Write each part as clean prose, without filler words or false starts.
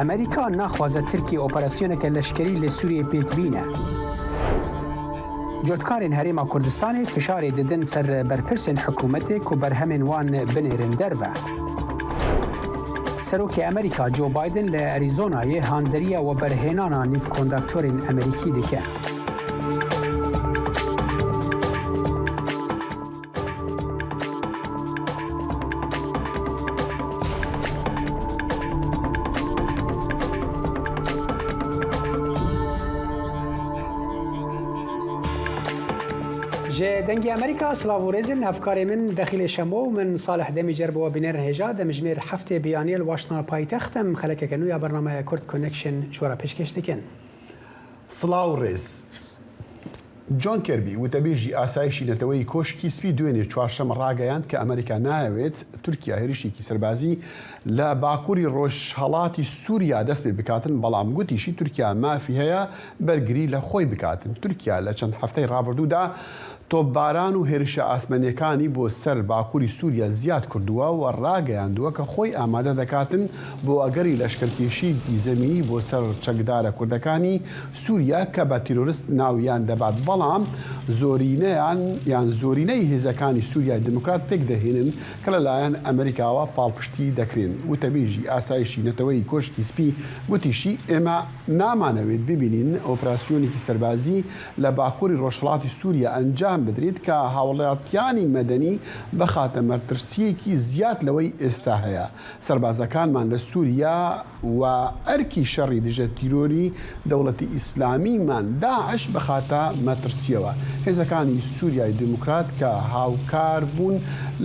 Amerîka naxwaze Tirkiye operasyoneke leşkerî li Sûriyeyê pêk bîne. Cotkarên Herêma Kurdistanê fişarê didin ser berpirsên hikûmetê ku berhemên wan binêrin derve. Serokê Amerîka Joe Biden li Arizonayê handeriya weberhênana nîvkondaktorên Amerîkî dike. Ji Dengê Amerîka silav û rêzên hevkarê min Dexîlê Şemo û min Salih Demîcer bi we bînerên hêja demjimêr heftê biyaniyê li Washingtona paytext em xelekeke nû ya bernameya Kurd Connection ji we re pêşkêş dikin. Silav û rêz. John Kirby, wtebêjî Asayişî Neteweyî Koşkî Spî duênê Çwarşeme rageyand ke Amerîka nayewêt Tirkiya hêrişêkî serbazî li bakurî rojhelatî Sûriya dest pê bikatin, belam gotîşî Tirkiya mafî heye bergirî li xwe bikatin. Tirkiya li çend hefteyê rabirdû de Topbaran û hêrişa asmenîyekanî bo ser bakurî Sûriye ziyad kurdûwe û rageyandiwe ke xwe amade dekatin bo egerî leşkerkêşîyekî zemînî bo ser çekdare kurdekanî Sûriye ke be terorist nawiyan debat belam zorîneyan yan zorîney hêzekanî Sûriyay Demokrat pêk dehênin ke li layan Amerîkawa palpiştî dekrên. Wtebêjî Asayişî Neteweyî Koşkî Spî gotîşî ême namanewêt bibînîn operasyonekî serbazî لە باکووری ڕۆژهەڵاتی سووریا ئەنجام بدرێت کە هاوڵاتیانی مەدەنی بخاتە مەترسییەکی زیاد لەوەی ئێستا هەیە. سەربازەکانمان لە سووریا و ئەرکی شەڕی دژە تیرۆری دەوڵەتی ئیسلامیمان داعش بخاتە مەترسییەوە. هێزەکانی سووریای دیموکرات کە هاوکار بوون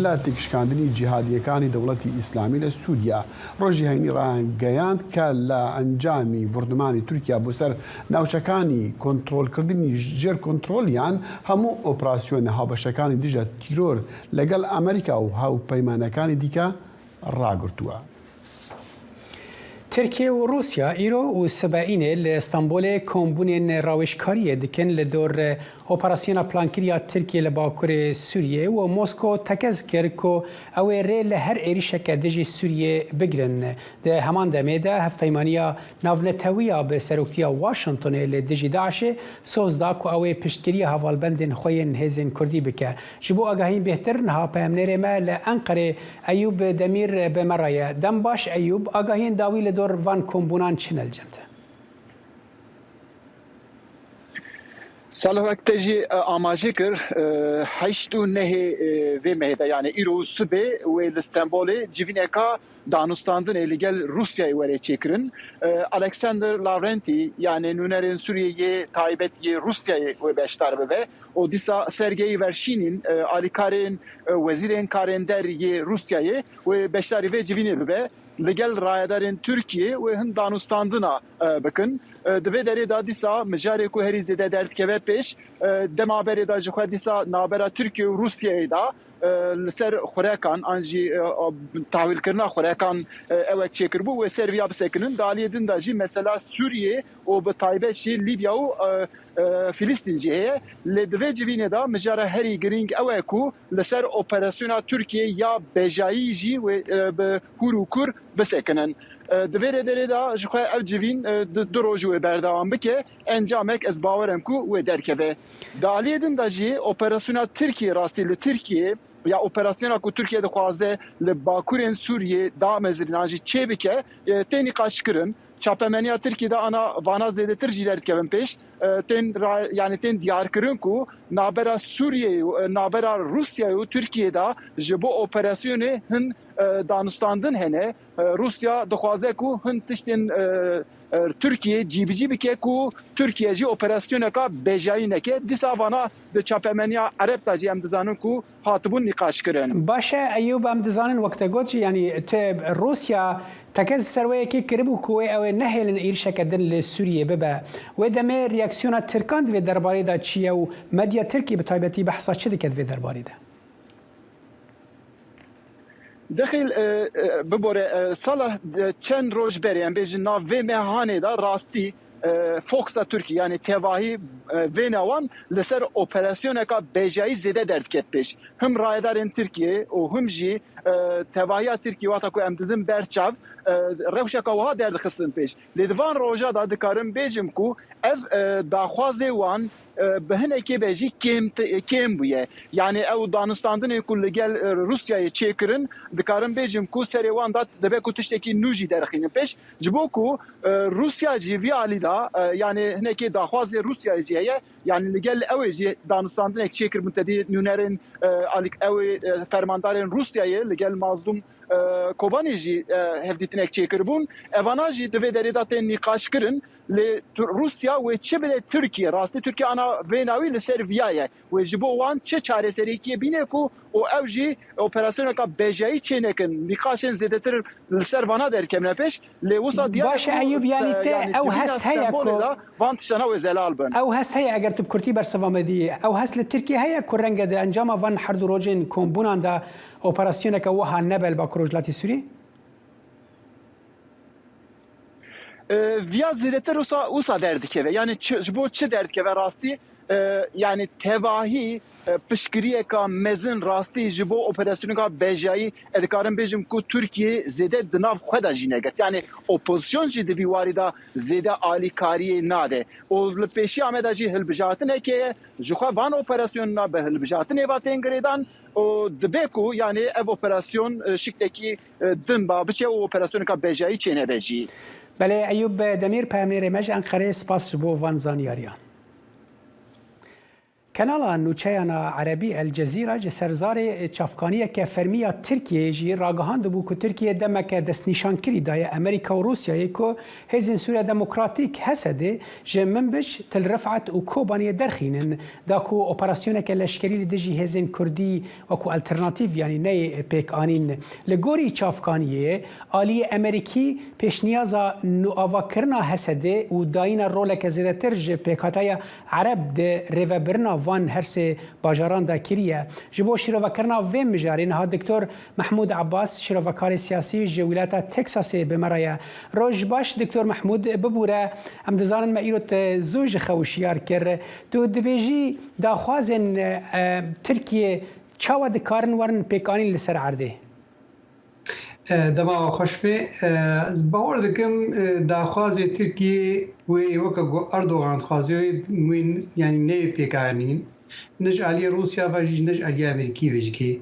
لە تێکشکاندنی جیهادییەکانی دەوڵەتی ئیسلامی لە سووریا، ڕۆژی هەینی ڕایانگەیاند کە لە ئەنجامی بوردومانی تورکیا بۆ سەر ناوچەکانی کۆنترۆڵکردنی ژێر کۆنترۆڵیان، هەموو ئۆپراسیۆنە هاوبەشەکانی دژە تیرۆر لەگەڵ ئەمریکا و هاوپەیمانەکانی دیکە ڕاگرتووە. Tirkiye û Rûsya îro û sibeînê li Stenbolê kombûnên rawêjkariyê dikin li dor operasyona plankirî ya Tirkiyê li bakurê Sûriyê û Mosko tekez kir ku ew ê rê li her êrîşeke dijî Sûriyê bigirin. Di heman demê de hevpeymaniya navnetewî ya bi seroktiya Washingtonê li dijî DAIŞ'ê soz da ku ew ê piştgiriya hevalbendên xwe yên hêzên Kurdî bike. Ji bo agahiyên bêhtir niha peyamnêrê me li Enqerê Eyûb Demîr bi me re ye. Dem baş Eyûb, agahiyên dawî li dor van kombûnan çi ne li cem te? Salih wek te jî amaje kir heşt û nehê vê mehê de yanî îro û sibê wê li Stenbolê civîneka danûstandinê li gel Rûsyayê were çêkirin. Alexander Lavrenti yanî nûnerên Sûriyê yê taybet yê Rûsyayê wê beşdar bibe û dîsa Sergey Verşînîn alîkarên wezîrên karên der yê Rûsyayê wê beşdarî vê civînê bibe. Li gel rayedarên Tirkiyê wê hin danûstandina bikin. Di vê derê de dîsa mijarê ku herî zêde derdikeve pêş dema berê de ji xwe dîsa navbera Tirkiye û Rûsyayê de li ser xurekan an jî tahwîlkirina xurekan ewek çêkiribû wê ser viya bisekinin. Di aliyê din de jî mesela Sûriyê û bi taybet jî Lîbya û Filistîn jî heye. Lê di vê civînê de mijara herî girîng ew e ku li ser operasyona Tirkiyê ya bejayî jî wê bi hûr û kûr bisekinin. Di vê rêderê de ji xwe ev civîn du roj wê berdewam bike, encamek ez bawer im ku wê derkeve. Di aliyê din de jî operasyona Tirkiyê rastî li Tirkiyê ya operasyona ku Tirkiye dixwaze li bakurên Sûriyê damezrînan jî çêbike tê nîqaşkirin. Çapemeniya Tirkiyê de ana vana zêdetir jî derdikevin pêş. Tên yanî tên diyarkirin ku navbera Sûriyeyê û navbera Rûsyayê û Tirkiyê de ji bo operasyonê hin danûstandin hene. Rûsya dixwaze ku hin tiştên Tirkiyê cîbicî bike ku Tirkiye jî operasyoneka bejayî neke. Dîsa vana di çapemeniya Ereb de jî em dizanin ku hatibûn nîqaşkirin. Baş e Eyûb em dizanin wek te got jî yanî tu Rûsya tekez li ser wê yekê kiribû ku wê ew ê nehêlin êrişeke din li Sûriyê bibe. Wê demê reaksiyona Tirkan di vê derbarê de çi ye û medya Tirkiyê bi taybetî behsa çi dike di vê derbarê de? Dexîl bibore Salah çend roj berê em bêjin nav vê mehanê de rastî Foxa Tirkî yanî tevahî vêna wan li ser operasyoneka bejayî zêde derdiket pêş. Him rayedarên Tirkiyê û him jî tevahiya Tirkiyê wexta ku em didin ber çav rewşeke wiha derdixistin pêş. Lê di van roja de dikarim bêjim ku ev daxwazê wan bi hinekê be jî kêm kêm bûye. Yanî ew danûstandinên ku li gel Rûsyayê çêkirin dikarim bêjim ku serê wan de dibe ku tiştekî nû jî derxînin pêş. Ji bo ku Rûsya jî vî alî de yanî hinekê daxwazê Rûsyayê jî heye yanî li gel ew ê jî danûstandinek çêkiribûn tedî nûnerên alî ew ê fermandarên Rûsyayê li gel Mazlûm Kobanî jî hevdîtinek çêkiribûn. Evana jî di vê derê de tên nîqaşkirin lê Rûsya wê çi bide Tirkiyê? Rastî Tirkiye ana vê navî li ser viya ye. Wê ji bo wan çi çareserîkiyê bîne ku û ew jî operasyoneke bejayî çênekin. Nîqaşên zêdetir li ser vana derkevine pêş. Lê wisa diyar e Baş e Eyûb yanî ku te yanî ew civîna hest heye ku Stenbolê de van tiştana wê zelal bin. Ew hest heye eger tu bi kurtî bersiva me dî ew hest li Tirkiyê heye ku renge di encama van her du rojên kombûnan de operasyoneke wiha nebe li Bakurrojhilatê Sûriyê? Viya zêdetir wisa wisa derdikeve. Yanî çi ji bo çi derdikeve rastî yanî tevahî piştgiriyeke mezin rastî ji bo operasyoneke bejayî ez dikarim bêjim ku Tirkiye zêde di nav xwe de jî negirt. Yanî opozisyon jî di vî warî de zêde alîkariyê nade û li pêşiya me de jî hilbijartinekê ye. Ji xwe van operasyonina bi hilbijartinê ve tên girêdan û dibe ku yanî ev operasyon şiklekî din ba biçe û operasyoneke bejayî çênebe jî. Belê Eyûb Demîr peyamnêrê me ji Enqereyê spas ji bo van zanyariyan. Kenala nûçeyan a Erebî El Cezîra ji ser zarê çavkaniyeke fermî ya Tirkiyeyê jî ragihandibû ku Tirkiye demeke destnîşankirî daye Amerîka û Rûsyayê ku Hêzên Sûriya Demokratîk, HSD, ji Minbic, Til Rifat û Kobaniyê derxînin da ku operasyoneke leşkerî li dijî hêzên Kurdî wekû alternatîf yanî neyê pêkanîn. Li gorî çavkaniyê, aliyê Amerîkî pêşniyaza nûavakirina HSD û dayîna roleke zêdetir ji pêkhateya Ereb di rêvebirina van her sê bajaran de kiriye. Ji bo şîrovekirina vê mijarê niha Doktor Mehmûd Ebas, şîrovekarê siyasî ji wîlayeta Teksasê bi me re ye. Roj baş Doktor Mehmûd, bibûre em dizanin me îro tu zû ji xew şiyar kir. Tu dibêjî daxwazên Tirkiyê çawa dikarin werin pêkanîn li ser erdê? Dema we xweş bê. Ez bawer dikim daxwazê Tirkiyê wê weke ku Erdogan dixwaze wê wê yanî neyê pêkanîn. Ne ji aliyê Rûsya ve jî ne ji aliyê Amerîkî ve jî kê.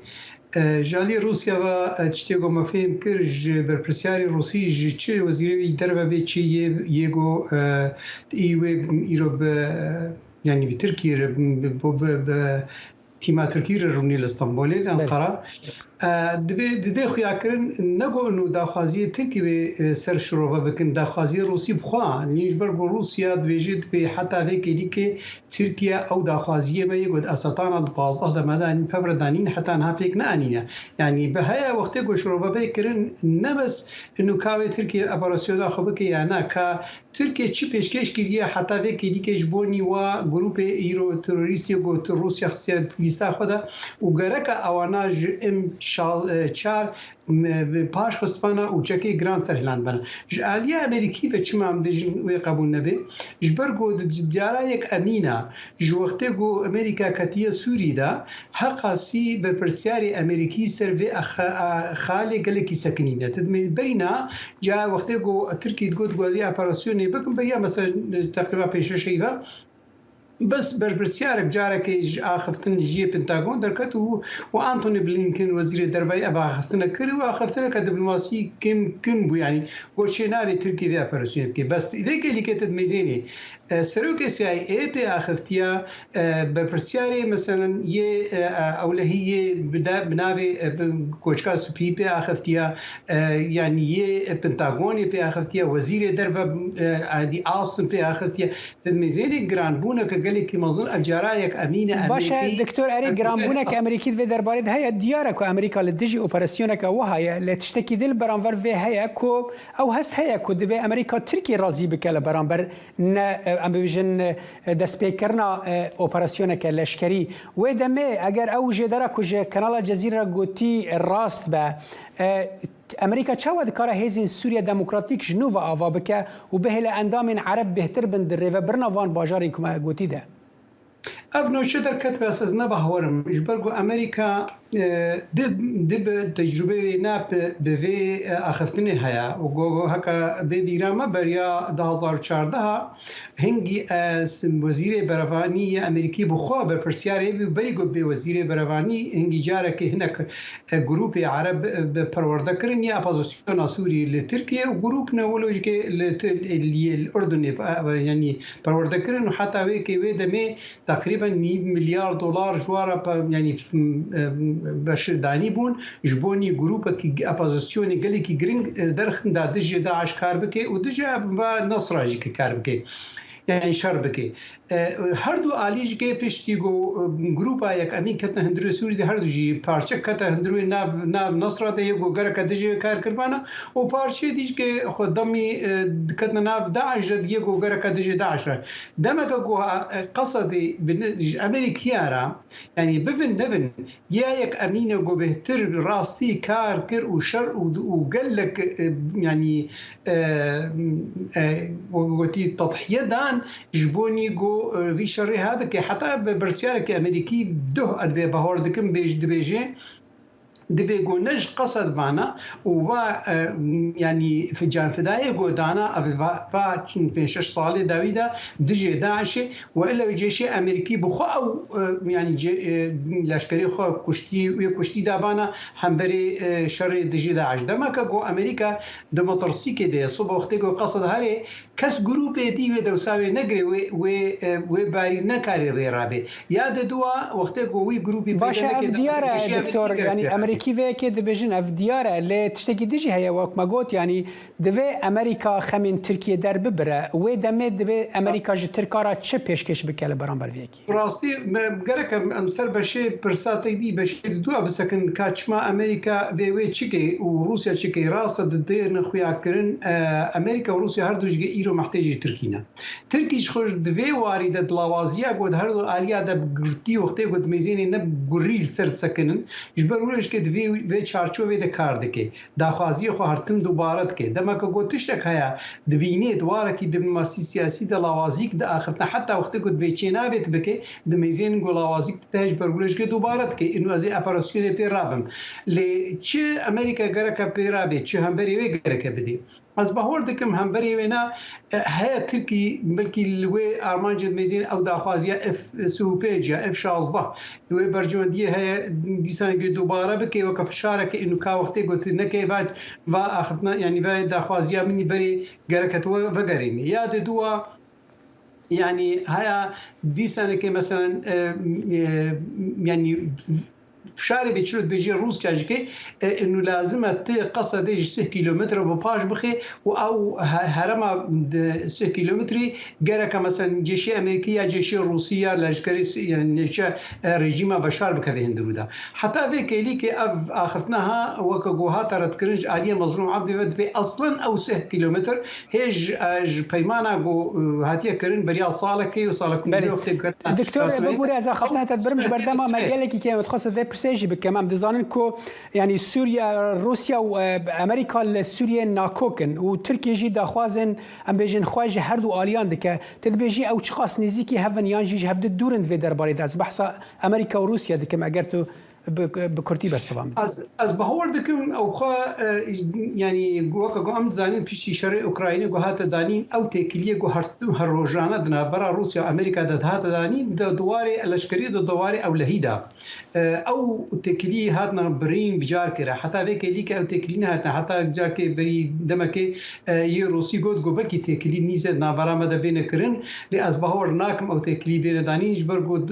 Ji aliyê Rûsya ve tiştê ku me fêm kir ji berpirsyarê Rûsî ji çi wezîrê wî derve bê çi yê yê ku î wê îro bi yanî bi Tirkiyê re bi bi Tîma Tirkî re rûnî li Stenbolê, li Enqera. Dibê didê xuyakirin ne ku û daxwaziyê Tirkî wê ser şirove bikin, daxwaziyê Rûsî bi xwe nîn ji ber ku Rûsya dibêje dibê heta vê kêlîkê Tirkiye ew daxwaziyê me yê ku di Esetana di 15 de me danîn pev re danîn heta niha pêk neanîne. Yanî bi heye wextê ku şirove bê kirin ne bes û ka wê Tirkiye operasyona xwe bike ya na ka Tirkiye çi pêşkêş kiriye heta vê kêlîkê ji bo nîwa grûpê îro terorîstê ku Rûsya xistiye lîsta xwe de û gereka ewana ji M çar paş xistibana û çekê giran ser hilandibana. Ji aliyê Amerîkî ve çima em dibêjin wê qebûl nebe? Ji ber ku di diyara yek emîna ji wextê ku Amerîka ketiye Sûrî de Heqasî berpirsyarê Amerîkî ser vê xalê gelekî sekinîne. Ti dimê berî na ca wextê ku Tirkî digot ku ez ê operasyonê bikim beriya mesela teqrîba pênc şeş heyva bes berpirsyarek carekê ji axiftin ji yê Pentagon derket û û Antony Blinken wezîrê derveyê ev axiftina kir û axiftineke diplomasî kêm kin bû yanî got çê nabê Tirkiyê vê operasyonê bike bes vê gelîkê ti dimê zênê Serokê CIA pê axiftiya berpirsyarê meselen yê ewlehî yê bi navê Koçka Spî pê axiftiya yanî yê Pentagonê pê axiftiya wezîrê derve Andy Austin pê axiftiya di mêzênê giranbûneke gelekî mezin ev cara yek emîne Baş e Amerîkî Doktor erê giranbûneke Amerîkî di vê derbarê de heye diyar e ku Amerîka li dijî operasyoneke wiha ye lê tiştekî din li beramber vê heye ku Ew hest heye ku divê Amerîka Tirkiyê razî bike li beramber ne em bibêjin destpêkirina operasyoneke leşkerî. Wê demê eger ew jêdera ku ji Kanala Cezîre re gotî rast be, Amerîka çawa dikare hêzên Sûriya Demokratîk ji nû ve ava bike û bihêle endamên Ereb bêhtir bin di rêvebirina van bajarên ku me gotî de? Ev nûçe derket bes ez ne bawer im ji ber ku Amerîka. Di bi tecrûbeyê wê ne bi vê axiftinê heye û got heke bê bîra me beriya 2014 hingî ez wezîrê berevanî yê Amerîkî bi xwe berpirsyarê bû berî got bê wezîrê berevanî hingî carekê hinek grûpê ereb bi perwerde kirin yê opozisyona Sûrî li Tirkiyê û grûp ne wilo jî li li Urdunê yanî perwerde kirin û heta wê kê wê demê Teqrîben nîv milyar dolar ji wa re yanî beş danîbûn ji bo nî grûpekî opozisyonê gelekî giring derxin da dijê DAIŞ kar bike û dijê va Nesra jî kar bike yanî şer bike. Her du alî jî ke piştî ku grûpa yekemîn ketine hundirê Sûrî de her du jî parçe kete hundirê nav nav Nesra de yê ku gereke dijê wê kar kiribana û parçeyê dî jî ke xwe demî diketine nav DAIŞ de yê ku gereke dijê DAIŞ re. Demeke ku Qesedê bi ji Amerîkiya re yanî bivin nevin ya yek emîne ku bêhtir rastî kar kir û şer û gelek yanî wek gotî tethiye dan ji bo nî ku vî şerê ha bike heta bi birsyarekî Amerîkî duh ez vê bahor dikim bêj dibêje Dibê ku ne ji qesed vana û va yanî canfidayê ku dana ev va pênc şeş salê dawî de dijê DAIŞ'ê û ille wê cêşê Amerîkî bi xwe ew yanî leşkerê xwe kuştî wê kuştî da vana hemberê şerê dijî DAIŞ. Demeke ku Amerîka di metirsîkê de ye sibe wextê ku qesed herê Kes grûpê dî wê dewsa wê negirê wê wê wê barî nekarê rê re bê. Ya di dua wextê ku wî grûpî peyda Baş e nekê ev de diyar e Amerîkî doktor gerek yanî pê re bê. Amerîkî vê yekê dibêjin ev diyar e lê tiştekî din jî heye wek me got yanî divê Amerîka xemên Tirkiyê derbibire wê demê divê Amerîka ji Tirka re çi pêşkêş bike li beramber vê yekê? Bi rastî me gerek em em ser beşê pirsa te dî beşê di dûa bisekin ka çima Amerîka vê wê çi kê û Rûsya çi kê. Rast e di dê xuyakirin Amerîka û Rûsya her du ji îro mehtêjî Tirkî ne. Tirkî ji xwe di vê warî de dilawaziya ku di her du aliya de bi girtî wextê ku di mêzênê ne bi gurî li ser disekinin ji ber wilo ji kê di vê vê çarçovê de kar dike. Daxwaziyê xwe her tim dubare dike. Dema ku got tiştek heye, dibînê di warekî diplomasî siyasî de lawazîk diaxifne heta wextê ku dibê çênabê tu bike, dimeyzênin ku lawazîk dite ji ber wilo ji kê dubare dike ino ez ê operasyonê pê rabim. Lê çi Amerîka gereke pê rabê, çi hemberê wê gereke bidê. Ez bawer dikim hemberê wê na heye Tirkî belkî li wê armancê dimeyzêne ew daxwaziya F 35 ya F 16 Di wê berjewendiyê heye dîsan gê dubare bike weke fişareke û ka wextê got neke va va axiftina yanî va daxwaziya min î berê gereke tu vegerînî. Ya di duwa yanî haya dîsaneke meselen yanî fişarê bê çilo dibêjî Rûsya ji kê û lazim e ti qesedê ji sih kîlometre bi paş bixê û ew herema di sih kîlometrî Gereke meselen cêşê Amerîkî ya cêşê Rûsî ya leşkerê yani nêçe rejîma Beşar bikeve hindirû de. Heta vê kêlîkê ev axiftina ha weke ku hate redkirin ji aliyê Mezlûm Ebdî ve dibê eslen ew sih kîlometr hêj ji peymana ku hatiye kirin beriya salekê û salek û nîvê wextê bikeve Doktor bibûre ez axiftina te dibirim ji ber dema me gelekî kêm e dixwest ez vê pirsê jî bikim. Em dizanin ku yanî Sûriye Rûsya û Amerîka li Sûriyê nakok in û Tirkiye jî daxwazên Em bêjin xwe ji her du aliyan dike. Tu dibêjî ew çiqas nêzîkî hev in yan jî ji hev du dûr in di vê derbarê de. Ez behsa Amerîka û Rûsya dikim eger tu bi kurtî bersiva min bidî. Ez ez bawer dikim ew xwe yanî weke ku em dizanîn piştî şerê Ukraynê ku hate danîn ew têkiliyê ku her tim her rojane di navbera Rûsya û Amerîka de dihate danîn di warê leşkerî de di warê ewlehî de Ew têkilî hatina birîn bi carkê re. Heta vê kêlîkê ew têkilî nehatine. Heta carkê berî demekê yê Rûsî got ku belkî têkilî nîze di navbera me de bêne kirin lê ez bawer nakim ew têkilî bêne danîn ji ber ku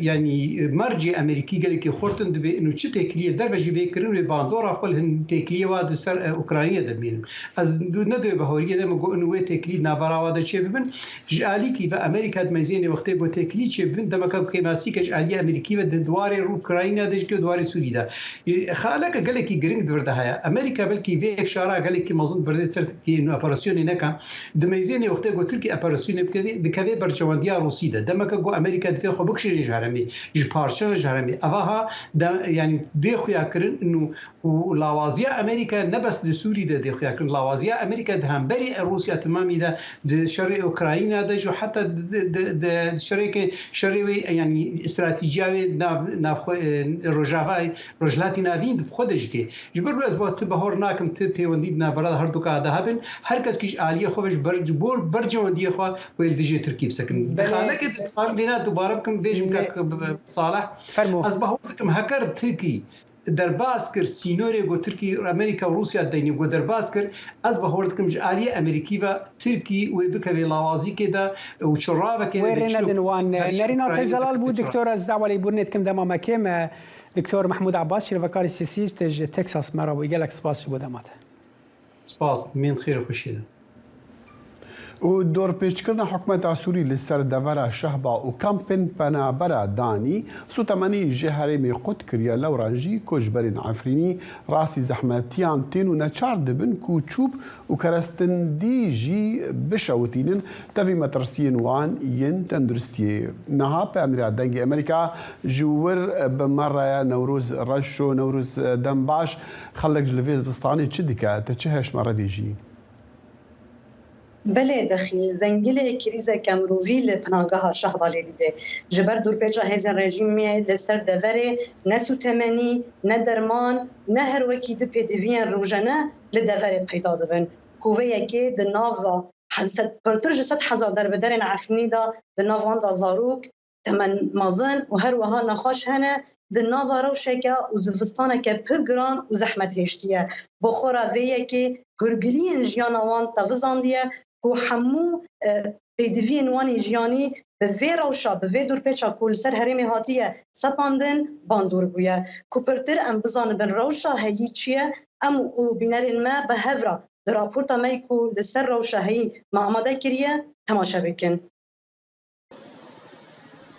yanî mercê Amerîkî gelekî xurt in dibê ino çi têkiliyê derve jî bê kirin wê bandora xwe li hin têkiliyê wa di ser Ukrayniyê de bimînin. Ez ne di wê baweriyê de me ku ino wê têkilî di navbera wa de çêbibin. Ji alîkî ve Amerîka di mezênê wextê bo têkilî çêbibin demeke ku kêmasîke ji aliyê Amerîkî ve di warê Ukrayna de jî di warê Sûrî de. Xaleke gelekî giring di vir de heye. Amerîka belkî vê fişara gelekî mezin di vir de ser Tirkiyeyê nû operasyonê neke. Di mezênê wextê ku Tirkiye operasyonê bike dikeve berjewendiya Rûsî de. Demeke ku Amerîka divê xwe bikişîne ji herêmê, ji parçeyan ji herêmê. heremê. Eva ha yanî dê xuyakirin û û lawaziya Amerîka ne bes di Sûrî de dê xuyakirin, lawaziya Amerîka di hemberî Rûsya timamî de di şerê Ukrayna de jî û heta di şerêkê şerê wê yanî stratîjiya wê nav nav Rojavayê Rojhilatî Navîn di xwe de jî tê. Ji ber wê ez bo ti behor nakim ti pêwendî di navbera her du de hebin. Her kes kî ji aliyê xwe ve ji ber ji bo bercewendiyê xwe wê li dijê Tirkiyê bisekin. Di xalekê de dixwazim vêna dubare bikim bêjim kak Saleh. Ez behor dikim heger Tirkî derbas kir sînorê ku Tirkî Amerîka û Rûsya deynî ku derbas kir ez behor dikim ji aliyê Amerîkî ve Tirkî wê bikeve lawazîkê de û çiravekê de dê çilo Wê rê nedin wan. Nerîna te zelal bû Diktor ez dawa lêbûrinê dikim dema me kêm e. Diktor Mehmûd Ebas şîrovekarê siyasî te ji Teksas me re bû. Gelek spas ji bo dema te. Spas, min xêr û xweşî de. Û dorpêçkirina hikûmeta Sûrî li ser devera Şehba û kampên penabera danî, sotemenî ji herêmê qut kiriye lewran jî koçberên Efrînî rastî zehmetiyan tên û neçar dibin ku çûp û kerestindî jî bişewitînin tevî metirsiyên wan yên tenduristiyê. Niha peyamnêra Dengê Amerîka ji wir bi me re ye Newroz Reşo. Newroz dem baş, xelk ji li vê zivistanê çi dike? Te çi heye ji me re bêjî? Belê dexî, zengilê krîzeke mirovî li Penageha Şehba lê dide. Ji ber dorpêça hêzên rejîmê li ser deverê ne sûtemenî, ne derman, ne her wekî di pêdiviyên rojane li deverê peyda dibin ku vê yekê di nava pirtir ji 100,000 derbederên Efrînî de di nav wan de zarok, temen mezin û her wiha nexweş hene di nava rewşeke û zivistaneke pir giran û zehmet hêştiye. Bo xwe re vê yekê hûrgiliyên jiyana wan tevizandiye ku hemû pêdiviyên wan ê jiyanî bi vê rewşa, bi vê dorpêça ku li ser herêmê hatiye sepandin bandor bûye. Ku pirtir em bizanibin rewşa heyî çi ye, em û bînerên me bi hev re di raporta me ku li ser rewşa heyî me amade kiriye temaşe bikin.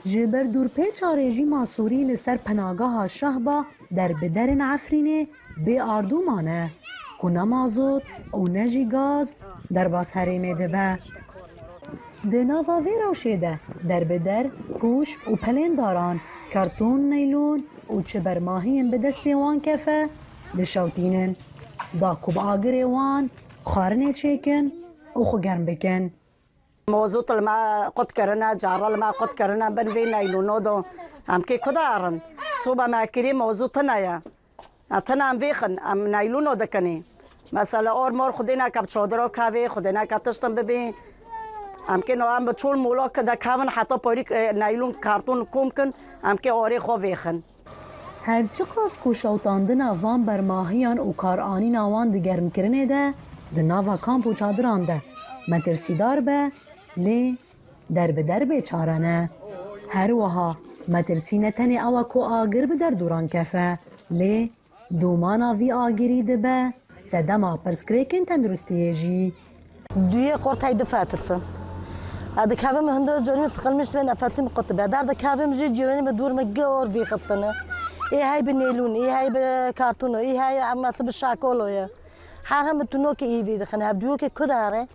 Ji ber dorpêça rejîma Sûrî li ser penageha Şehba derbiderên Efrînê bê ardû mane ku ne mazot û ne jî gaz derbas herêmê dibe. Di nava vê rewşê de derbider, pûş û pelên daran, karton, neylon û çi bermahiyên bi destê wan kefe dişewtînin da ku bi agirê wan xwarinê çêkin û xwe germ bikin. Mazot li me qut kirine, cara li me qut kirine, bin vê neylono do em kê ku derin. Soba me kirî mazot tune ye. Tune em vêxin, em neylono dikinî. Mesela or mor xwedê neke bi çadira kevê, xwedê neke tiştin bibê. Em kê no em bi çol mola ke dekevin heta parîk neylon karton kom kin, em kê arê xwe vêxin. Her çiqas ku şewitandina van bermahiyan û karanîna wan di germkirinê de di nava kamp û çadiran de metirsîdar be, lê derbider bêçare ne. Her wiha metirsî ne tenê ew e ku agir bi derdoran kefe, lê Domana vî agirî dibe sedema pirsgirêkên tenduristiyê jî. Duyê qurtey difetirsim. Ez dikevim hundir carî min siqilmiş dibe nefesê min qut dibe. Derdikevim jî cîranê min dûr min gor vî xistine. Ê hey bi nêlûn, ê hey bi karton ê hey mesela bi şakolo ye. Her hem bi tunokê ê vî dixin. Hev duyokê ku dihere.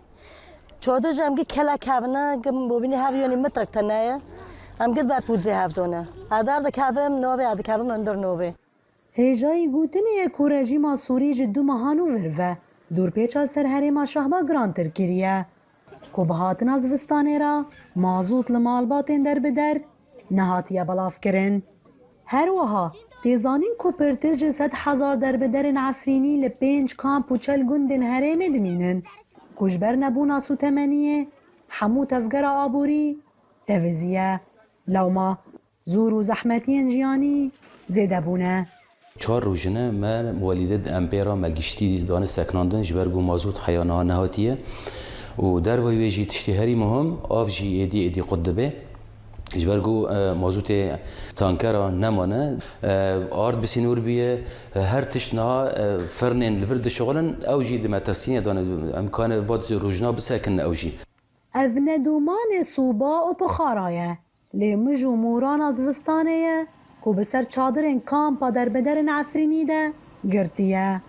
Çadir jî em gi kelek hevine, gi bobînê hev yanî mitrek tune ye. Em gi di ber pûzê hev done. Ez derdikevim navê ez dikevim hundir navê. Hêjayî gotinê ye ku rejîma Sûrî ji du mehan û vir ve dorpêça li ser herêma Şehba girantir kiriye ku bi hatina zivistanê re mazot li malbatên derbider nehatiye belavkirin. Her wiha tê zanîn ku pirtir ji 100,000 derbiderên Efrînî li pênc kamp û çel gundên herêmê dimînin ku ji ber nebûna sotemeniyê hemû tevgera aborî teviziye. Lewma Zor û zehmetiyên jiyanî zêde bûne. Çar roj in me welîde em pê re me giştî dane sekinandin ji ber ku mazot heya niha nehatiye û dervayî wê jî tiştê herî muhim av jî êdî êdî qut dibe ji ber ku mazotê tankera nemane ard bi sînor bûye her tişt niha firnên li vir dişixulin ew jî di metirsînê de ne em kane va rojna bisekinin ew jî. Ev ne domanê soba û pixara ye Lê mij û morana zivistanê ye ku bi ser çadirên kampa derbederên Efrînî de girtiye.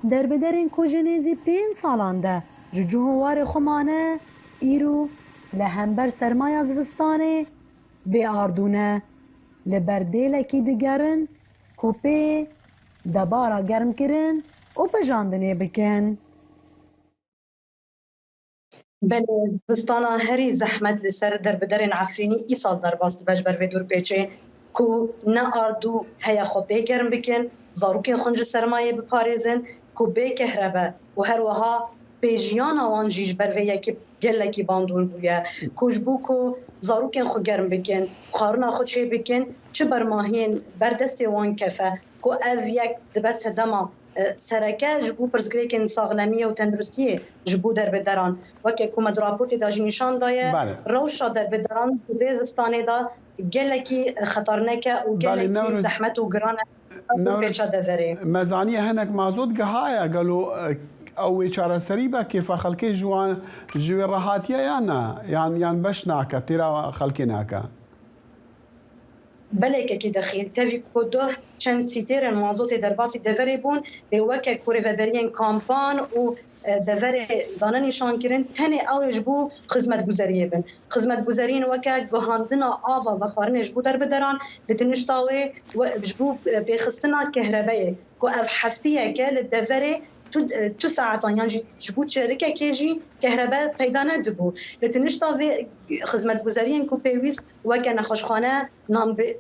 Derbederên ku ji nêzî pênc salan de ji cih û warê xwe mane, îro li hember sermaya zivistanê bê ardû ne. li berdêlekî digerin ku pê debara germkirin û pijandinê bikin. Belê, zivistana herî zehmet li ser derbiderên Efrînî îsal derbas dibe ji ber vê dorpêçê ku ne ardû heye xwe pê germ bikin, zarokên xwe ji sermayê biparêzin ku bê kehrebe û her wiha pêjiyana wan jî ji ber vê yekê gelekî bandor bûye ku ji bo ku zarokên xwe germ bikin, xwarina xwe çêbikin çi bermahiyên ber destê wan kefe ku ev yek dibe sedema sereke ji bo pirsgirêkên saxlemiyê û tenduristiyê ji bo derbideran. Weke ku me di raportê de jî nîşan daye, rewşa derbideran di vê zistanê de gelekî xeternek e û gelekî zehmet û giran e ev dorpêça deverê. Me zaniye hinek mazot gihaye gelo ew wê çareserî be kêfa xelkê ji wan ji wê re hatiye yan na yan yan beş nake têra xelkê nake. Belekekî dexîl tevî ku duh çend sîtêrên mazotê derbasî deverê bûn, lê weke ku rêveberiyên kampan û deverê dane nîşankirin, tenê ew ê ji bo xizmetguzeriyê bin. Xizmetguzeriyên weke gihandina ava vexwarinê ji bo derbideran, li tinişta wê ji bo pêxistina kehrebeyê ku ev heftiyeke li deverê tu tu saetan yan jî ji bo çêrikekê jî kehrebe peyda nedibû. Li tinişta vê xizmetguzeriyên ku pêwîst weke nexweşxane,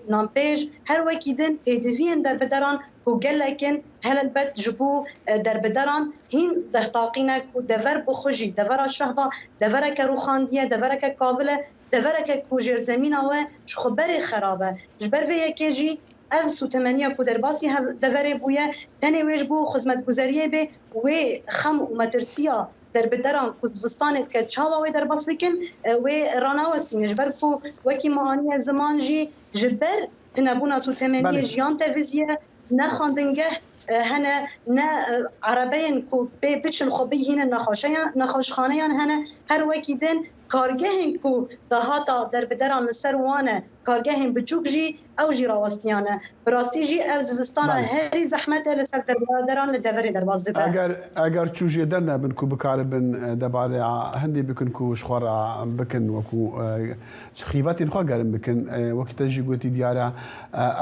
nanpêj, her wekî din pêdiviyên derbideran ku gelek in, helbet ji bo derbideran hîn dehtaqî ne ku dever bi xwe jî, devera Şehba devereke rûxandiye, devereke kavil e, devereke ku jêrzemîna we ji xwe berê xerab e. Ji ber vê yekê jî ev sûtemeniya ku derbasî deverê bûye tenê wê ji bo xizmetguzeriyê bê, wê xem û metirsiya Derbideran ku zivistanê dike çawa wê derbas bikin wê ranawestîne ji ber ku wekî me aniye ziman jî ji ber tinebûna sûtemeniyê jiyan teviziye ne xwendingeh hene ne erebeyên ku pê biçin xwe bigihînin nexweşxaneyan hene her wekî din kargehên ku dahata derbideran li ser wan e kargehên biçûk jî ew jî rawestiyane. Bi rastî jî ev zivistana herî zehmet e li ser derbideran li deverê derbas dibe. Eger eger çû jê dernebin ku bikaribin debarê hindê bikin ku ji xwe re bikin wekû xîvetên xwe germ bikin wekî te jî gotî diyar e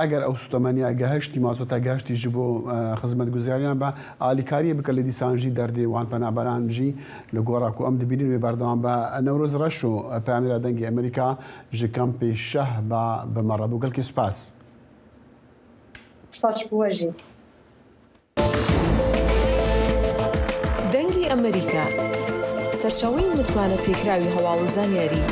eger ew sûtemeniya gehiştî mazota gehiştî ji bo xizmetguzariyan be alîkariyê bike lê dîsan jî derdê wan penaberan jî li gora ku em dibînin wê berdewam be. Newroz Reşo peyamêra Dengê Amerîka Ji kampê Şehba bi me re bû. Gelkî spas. Spas ji bo we jî. دەنگی ئەمەریکا، سەرچاوەی متمانە پێکراوی هەواڵ و زانیاری.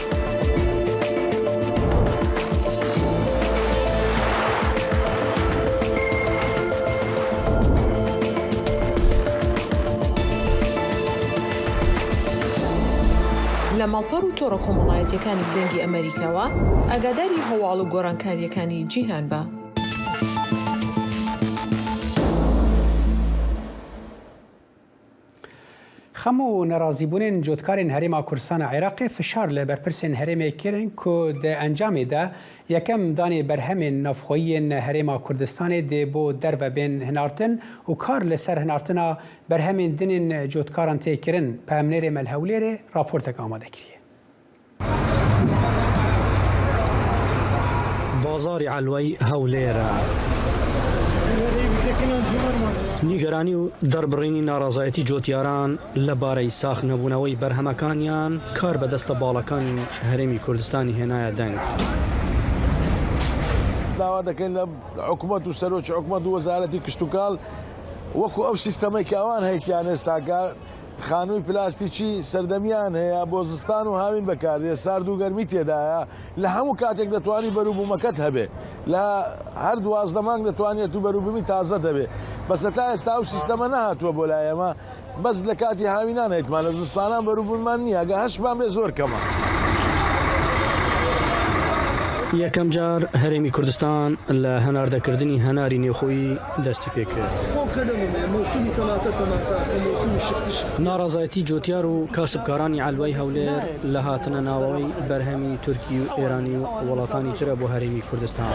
لە ماڵپەڕ و تۆڕە کۆمەڵایەتیەکانی دەنگی ئەمەریکاوە ئاگاداری هەواڵ و گۆڕانکاریەکانی جیهان بە. خەم و نەڕازیبوونên cotkarên Herêma Kurdistana Iraqê fişar li berpirsên herêmê kirin ku di encamê de yekem danê berhemên navxweyî yên Herêma Kurdistanê dê bo derve bên hinartin û kar li ser hinartina Berhemên din ên cotkaran tê kirin. Peyamnêrê me li Hewlêrê raportek amade kiriye. Bazarê Elwey Hewlêr e. Nîgeranî û derbirînî narazayetî cotyaran li barey sax nebûnewey berhemekaniyan kar be deste balakanî Herêmî Kurdistanî hênaye deng. داوا دەکەین لە حکومەت و سەرۆکی حکومەت و وەزارەتی کشتوکاڵ وەکو ئەو سیستەمەی کە ئەوان هەیتیان ئێستاکە خانووی پلاستیکی سەردەمیان هەیە بۆ زستان و هاوین بەکاردێ سارد و گەرمی تێدایە لە هەموو کاتێک دەتوانی بەروبوومەکەت هەبێ لە هەر 12 مانگ دەتوانێت و بەروبوومی تازە دەبێ بەس تا ئێستا ئەو سیستەمە نەهاتووە بۆ لای ئێمە بەس لە کاتی هاوینان هەیتمان لە زستانان بەروبوونمان نییە گە هەشمان بێ زۆر کەمە. یەکەم جار هەرێمی کوردستان لە هەناردەکردنی هەناری نێوخۆیی دەستی پێکرد. ناڕەزایەتی جوتیار و کاسبکارانی عەلوەی هەولێر لە هاتنە ناوەوەی بەرهەمی تورکی و ئێرانی و وڵاتانی ترە بۆ هەرێمی کوردستان.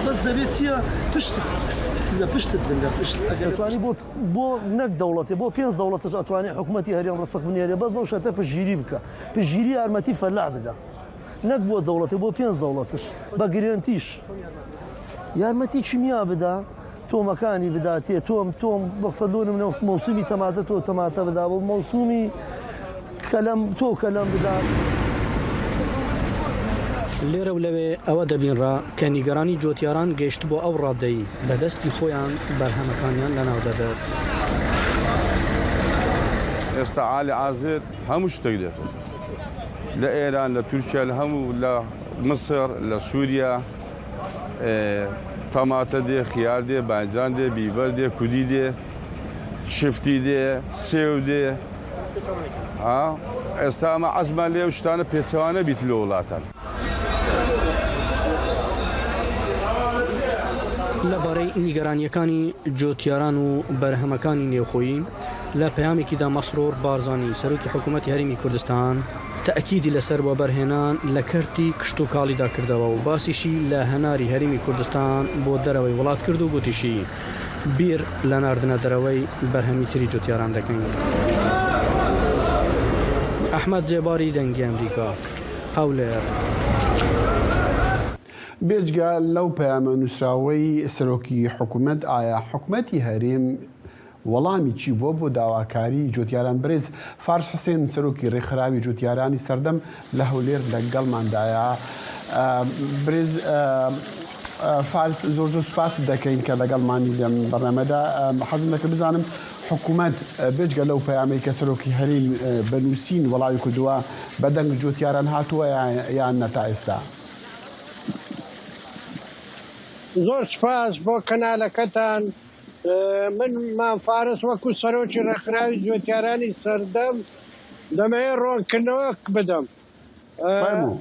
بۆ نەک دەوڵەتێ بۆ پێنج دەوڵەتش ئەتوانێ حکومەتی هەرێم ڕسق بنێرێ بەس بەو شەرتە پشتگیری بکا پشتگیری یارمەتی فەلاح بدا نەک بۆ دەوڵەتێ بۆ پێنج دەوڵەتش بە گرێنتیش. یارمەتی کیمیا بدا تۆمەکانی بداتێ تۆم تۆم بەقسە لۆ نمونە مەوسومی تەماتە تۆ تەماتە بدا بۆ مەوسومی کەلەم تۆ کەلەم بدا. لێرە و لەوێ ئەوە دەبینرا کە نیگەرانی جۆتیاران گەیشتبووە ئەو ڕادەی بە دەستی خۆیان بەرهەمەکانیان لەناو دەبرد. ئێستا عالی عازر هەموو شتێک دێتەوە لە ئێران لە تورکیا لە هەموو لە مسر لە سووریا تەماتە دێ، خیار دێ، باینجان دێ، بیبەر دێ، کودی دێ، شفتی دێ، سێو دێ. ئێستا ئەمە عەزمان لێ و شتانە پێچەوانە بیت لۆ وڵاتان. لەبارەی نیگەرانییەکانی جوتیاران و بەرهەمەکانی نێوخۆیی، لە پەیامێکیدا مەسرور بارزانی، سەرۆکی حکوومەتی هەرێمی کوردستان، تەئکیدی لەسەر وەبەرهێنان لە کەرتی کشتوکاڵیدا کردەوە و باسیشی لە هەناری هەرێمی کوردستان بۆ دەرەوەی وڵات کرد و گوتیشی، بیر لە ناردنە دەرەوەی بەرهەمی تری جوتیاران دەکەین. ئەحمەد زێباری، دەنگی ئەمریکا، هەولێر. بێجگە لەو پەیامە نووسراوەی سەرۆکی حکومەت، ئایا حکومەتی هەرێم وەڵامی چی بووە بۆ داواکاری جوتیاران؟ بەرێز فارس حوسێن سەرۆکی رێکخراوی جوتیارانی سەردەم لە هەولێر لەگەڵماندایە. برێز فارس زۆر زۆر سوپاست دەکەین کە لەگەڵمانی لەم بەرنامەدا. حەزم دەکرد بزانم حکوومەت بێجگە لەو پەیامەی کە سەرۆکی هەرێم بە نووسین وەڵامی کردووە بە دەنگ جوتیاران هاتووە یان نە تا ئێستا؟ زۆر سوپاس بۆ کەنالەکەتان. من مام فارس وەکو سەرۆکی ڕێکخراوی جوتیارانی سەردەم دەمەوێت ڕۆنکردنەوەک بدەم.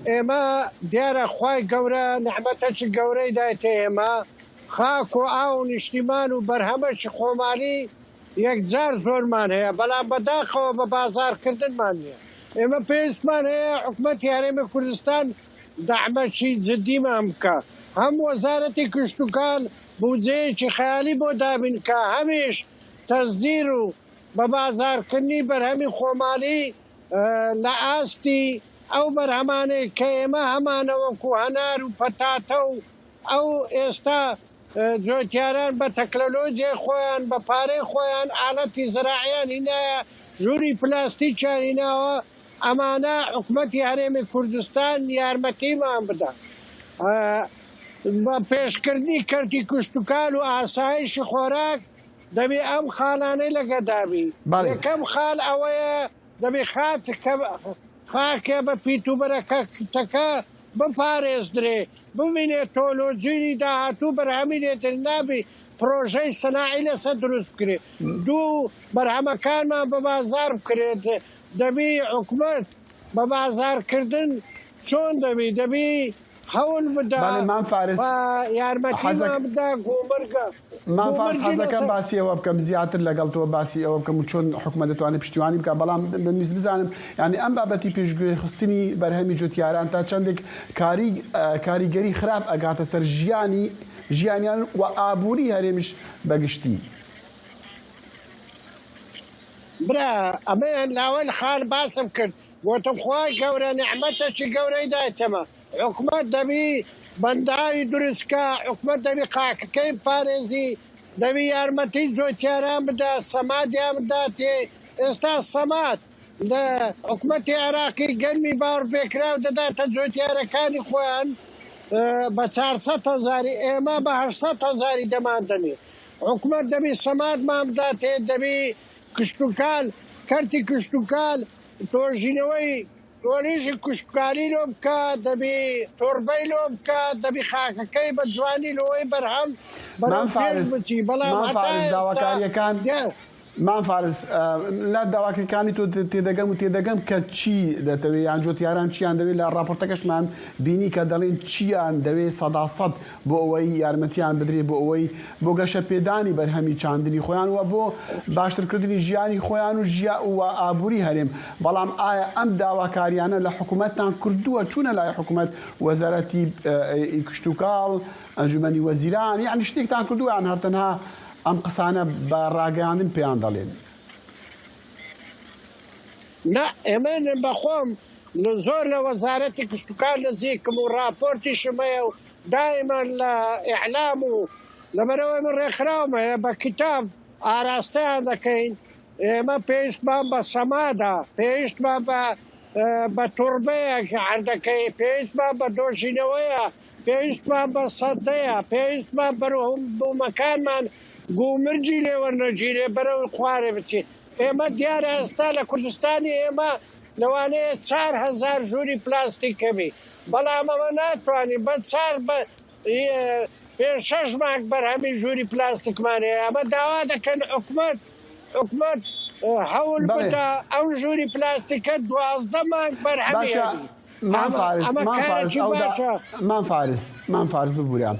ئێمە دیارە خوای گەورە نعمەتەکی گەورەی دایتە ئێمە خاک و ئاو و نیشتیمان و بەرهەمەکی خۆمالی یەکجار زۆرمان هەیە بەڵام بەداخەوە بە بازاڕکردنمان نییە ئێمە پێویستمان هەیە حکومەتی هەرێمی کوردستان دەعمەکی جدیمان بکا هەم وەزارەتی کشتوکال بودجەیەکی خەیالی بۆ دابین کا هەمیش تەسدیر و بە بازاڕکردنی بەرهەمی خۆمالی لە ئاستی ئەو بەرهەمانەی کە ئێمە هەمانە وەکو هەنار و پەتاتە و ئەو ئێستا جۆتیاران بە تەکنەلۆجیای خۆیان بە پارەی خۆیان ئالەتی زراعیان هینایە ژووری پلاستیکیان هیناوە ئەمانە حکومەتی هەرێمی کوردستان یارمەتیمان بدا بە پێشکردنی کەرتی کشتوکال و ئاسایشی خۆراک دەبی ئەم خالانەی لەگەدابی یەکەم خال ئەوەیە دەبی خات خاکێ بە پیت و بەرەکەتەکە بپارێزدرێ بمینێ تۆلۆجیری داهاتوو بەرهەمی لێتر نابی پرۆژەی سەناعی لەسەر دروست بکرێ دوو بەرهەمەکانمان بە بازار بکرێت دەبی حکومەت بە بازاڕکردن چۆن دەبی دەبی هەول بدا بەڵێ مام فارس و یارمەتیمان بدا گومرگە مام فارس گومرگی حەزەکەم لەسەر باسی ئەوە بکەم زیاتر لەگەڵ تۆ باسی ئەوە بکەم و چۆن حکومەت دەتوانێت پشتیوانی بکات بەڵام دەمویست بزانم یانی ئەم بابەتی پێشگوێ خستنی بەرهەمی جوتیاران تا چەندێک کاری کاریگەری خراپ ئەگاتە سەر ژیانی ژیانیان و ئابووری هەرێمیش بەگشتی. برا ئەمەیان لاوەل خال باسم کرد گۆتم خوای گەورە نیعمەتەکی گەورەی دایتەمە حکومەت دەبی بەنداوی دروست کا حکومەت دەبی خاکەکەی بپارێزی دەبی یارمەتی جۆتیاران بدا سەمادیان بداتێ ئێستا سەماد لە حکومەتی عێراقی گەنمی باوڕپێکراو دەداتە جۆتیارەکانی خۆیان بە 400 هەزاری ئێمە بە 800 هەزاری دەماندەنێ حکومەت دەبی سەمادمان بداتێ، دەبی کشتوکال، کەرتی کشتوکال تۆژینەوەی کۆلیژی کشتوکالی لۆ بکا، دەبی تۆربەی لۆ بکا، دەبی خاکەکەی بە جوانی لۆی بەرهەم بەرەو مام پێش فارس بچی، بەڵام مام هەتا فارس ئێستا داواکاریەکان دیار. مام فارس لە داواکریکانی تۆ تێدەگەم و تێدەگەم کە چی دەتەوێ یان جۆتیاران چیان دەوێت لە ڕاپۆرتەکەشمان بینی کە دەڵێن چیان دەوێ سەدا سەد بۆ ئەوەی یارمەتیان بدرێ بۆ ئەوەی بۆ گەشەپێدانی بەرهەمی چاندنی خۆیان و بۆ باشترکردنی ژیانی خۆیان و ژیا و ئابووری هەرێم بەڵام ئایا ئەم داواکاریانە لە حکوومەتتان کردووە چوونە لای حکوومەت وەزارەتی کشتوکاڵ ئەنجومەنی وەزیران یعنی شتێکتان کردووە یان هەر تەنها ئەم قسانە بە ڕاگەیاندن پێیان دەڵێن. نا ئێمە بەخۆم زۆر لە وەزارەتی کشتوکاڵ نزیکم و ڕاپۆرتیشم هەیە و. دائیمەن لە ئیعلام و لەبەرئەوەی من ڕێکخراوم هەیە بە کیتاب ئاراستەیان دەکەین ئێمە پێویستمان بە سەمادە پێویستمان بە بە توربەیەک عەردەکەی پێویستمان بە دۆژینەوەیە پێویستمان بە سەدەیە پێویستمان بەرهومەکانمان گومرگی لێ وەرنەگیرێ بەرەو خوارێ بچێ ئێمە دیارە ئێستا لە کوردستانی ئێمە لەوانەیە 4000 ژووری پلاستیک هەبی بەڵام ئەمە ناتوانین بە چار بە پێنج شەش مانگ بەرهەمی ژووری پلاستیکمان هەیە ئەمە داوا دەکەن حکومەت حکومەت هەول بدا ئەو ژووری پلاستیکە 12 مانگ بەرهەمی باشە مام فارس مام فارس ئەو مام فارس مام فارس ببورە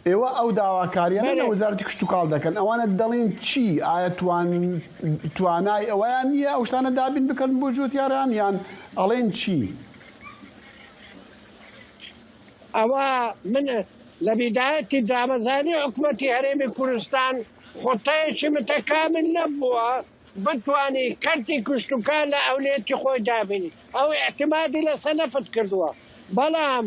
ئێوە ئەو داواکاریانە لە وەزارەتی کشتتوکاڵ دەکەن ئەوانە دەڵین چی ئایا توان توانای ئەوەیان نییە ئەو شتانە دابین بکەن بۆ جوتیاران یان ئەڵێن چی؟ ئەوە من لە بیدایەتی دامەزرانی حکومەتی هەرێمی کوردستان خوتەیەکی متەکامل نەبووە بتوانی کەرتی کشتوکال لە ئەولێتی خۆی دابینی ئەو ئیعتمادی لەسەر نەفت کردووە بەڵام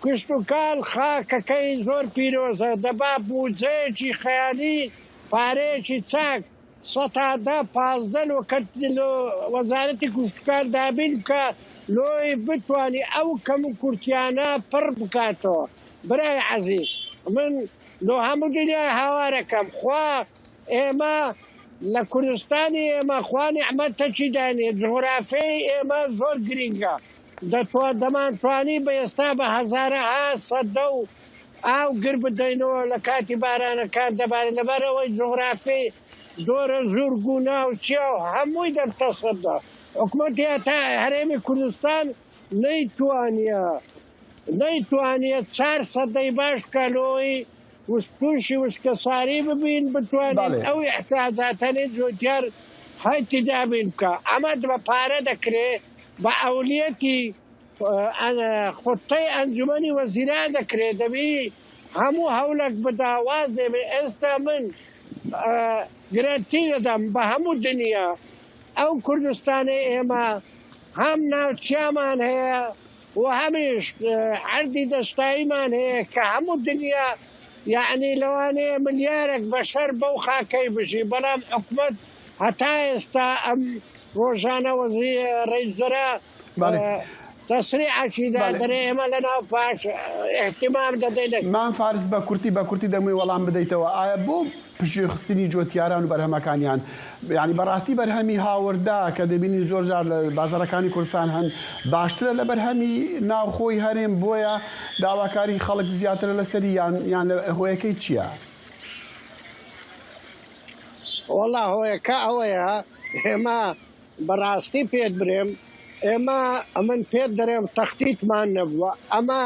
کشتوکال خاکەکەی زۆر پیرۆزە دەبا بوجەیەکی خەیالی پارەیەکی چاک سەتا دە 15 لۆ کەرت لۆ وەزارەتی کشتوکال دابین بکا لۆی بتوانی ئەو کەم و کورتیانە پڕ بکاتەوە برای عەزیز من لۆ هەموو دنیای هاوارەکەم خوا ئێمە لە کوردستانی ئێمە خوا نیعمەت تەکی داینێ جوغرافیای ئێمە زۆر گرینگە دەتوا دەمانتوانی بە ئێستا بە هەزارەها سەدە و ئاو گر بدەینەوە لە کاتی بارانەکان دەبارێت لەبەر ئەوەی جوغرافی دۆرە زورگ و ناو چیا و هەمووی دەبتە سەدە حکومەتی هەتا هەرێمی کوردستان نەیتوانیە نەیتوانیە چار سەدەی باش بکا لۆی تووشی وشکەساری ببین بتوانین بەڵێ. ئەو ئیحتیاجاتەنی جوتیار هەیتی دابین بکا ئەمە بە پارە دەکرێ بە ئەولیەتی خوتەی ئەنجومەنی وەزیران دەکرێ دەبی هەموو هەولەک بدا واز لێ ئێستا من گرەنتی دەدەم بە هەموو دنیا ئەو کوردستانەی ئێمە هەم ناوچیامان هەیە و هەمیش عەردی دەشتاییمان هەیە کە هەموو دنیا یەعنی لەوانەیە ملیارێک بەشەر بەو خاکەی بژی بەڵام حکومەت هەتا ئێستا ئەم ڕۆژانە وەزیر ڕئیس وزەرا تەسریعەکی دا دەرێ ئێمە لە ناو پاش ئیهتیمام دەدەین. مام فارس بە کورتی بە کورتی دەموێ وەڵام بدەیتەوە ئایا بۆ پشتگوێخستنی جۆتیاران و بەرهەمەکانیان یانی بەڕاستی بەرهەمی هاوردە کە دەبینین زۆر جار لە بازاڕەکانی کوردستان هەن باشترە لە بەرهەمی ناوخۆی هەرێم بۆیە داواکاری خەڵک زیاترە لەسەری یان یان هۆیەکەی چییە؟ وەڵا هۆیەکە ئەوەیە ئێمە بەڕاستی پێت برێم ئێمە ئەمن پێت دەرێم تەختیتمان نەبووە ئەمە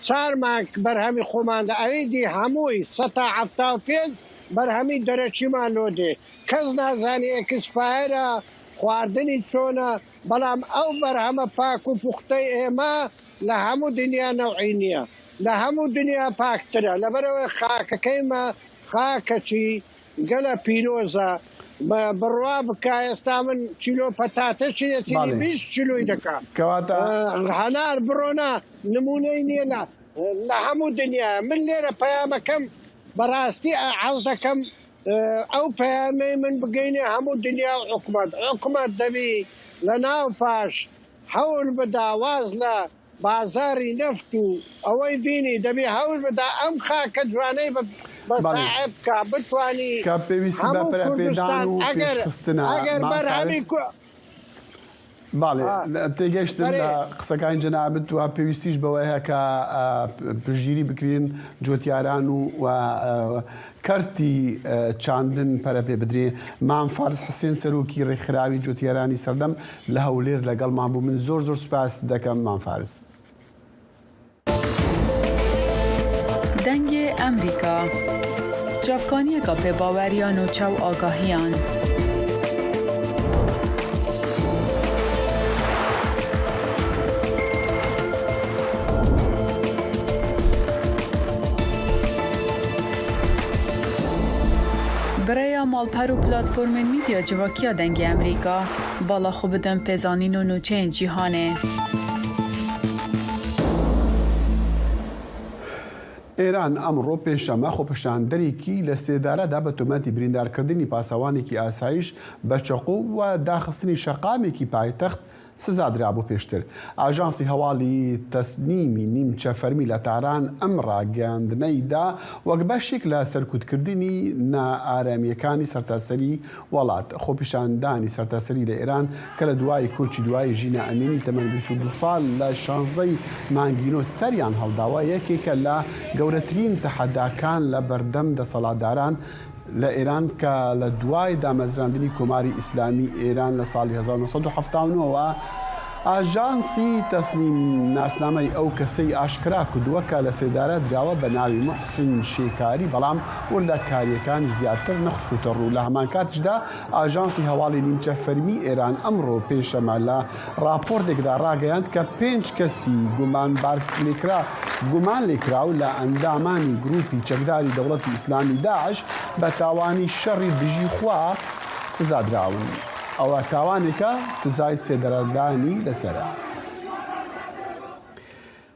چار مانگ بەرهەمی خۆمان دە ئەوی دی هەمووی سەتا 75 بەرهەمی دەرەکیمان لۆ دێ کەس نازانی ئێکسپایەرە خواردنی چۆنە بەڵام ئەو بەرهەمە پاک و پوختەی ئێمە لە هەموو دنیا نەوعی نییە لە هەموو دنیا پاکترە لەبەرئەوەی خاکەکەیمە خاکەکی گەلە پیرۆزە بە بڕوا بکە ئێستا من کیلۆ پەتاتەکی دەچینی بەڵێ 20 کیلۆی دەکا کەواتە هەنار بڕۆنە نمونەی نییە لە لە هەموو دنیا من لێرە پەیامەکەم بەڕاستی عەز دەکەم ئەو پەیامەی من بگەینێ هەموو دنیا و حکومەت حکومەت دەبی لە ناو پاش هەول بدا واز لە بازاری نەفت و ئەوەی بینی دەبی هەول بدا ئەم خاکە جوانەی بە بەڵێ ساحێب بکا بتوانی کە پێویستی بە هەموو پەرەپێدان کوردستان و ئەگەر پێشخستنە ئەگەر مام بەرهەمی فارس کو بەڵێ ئا تێگەیشتم بەرێ لە قسەکانی جەنابت و پێویستیش بەوەیە کە پشتگیری بکرێن جوتیاران و و کەرتی چاندن پەرە پێ بدرێ مام فارس حسێن سەرۆکی ڕێکخراوی جوتیارانی سەردەم لە هەولێر لەگەڵمان بوو من زۆر زۆر سوپاست دەکەم مام فارس. دەنگێ ئەمریکا، چاڤکانیەکا پێباوەر یا نوچە و ئاگاهیان. Bi rêya malper û platformên mîdya civakî ya Dengê Amerîka, bala xwe bidin pêzanîn û nûçeyên cîhanê. ئێران ئەمڕۆ پێنجشەممە خۆپیشاندەرێکی لە سێدارە دا بە تۆمەتی بریندارکردنی پاسەوانێکی ئاسایش بە چەقۆ و داخستنی شەقامێکی پایتەخت سزادرابوو پێشتر ئاژانسی هەواڵی تەسنیمی نیمچە فەرمی لە تاران ئەم ڕاگەیاندنەی دا وەک بەشێک لە سەرکوتکردنی نائارامییەکانی سەرتاسەری وڵات. خۆپیشاندانی سەرتاسەری لە ئێران کە لە دوای کۆچی دوایی ژینا ئەمینی تەمەن 22 ساڵ لە 16 ی مانگی نۆ سەریان هەڵداوە، یەکێکە لە گەورەترین تەحەداکان لە بەردەم دەسەڵاتداران لە ئێران کە لە دوای دامەزراندنی کۆماری ئیسلامی ئێران لە ساڵی 1979 وە ئاژانسی تەسنیم ناسنامەی ئەو کەسەی ئاشکرا کردووە کە لە سێدارە دراوە بە ناوی موحسن شێکاری بەڵام وردەکارییەکانی زیاتر نەخستووتە ڕوو، لە هەمانکاتیشدا ئاژانسی هەواڵی نیمچە فەرمی ئێران ئەمڕۆ پێنجشەممە لە ڕاپۆرتێکدا ڕاگەیاند کە پێنج کەسی گومانلێکراو لە ئەندامانی گروپی چەکداری دەوڵەتی ئیسلامی داعش بە تاوانی شەڕی دژی خوا سزادراون، ئەوە تاوانێکە سزای سێدارەدانی لەسەرە.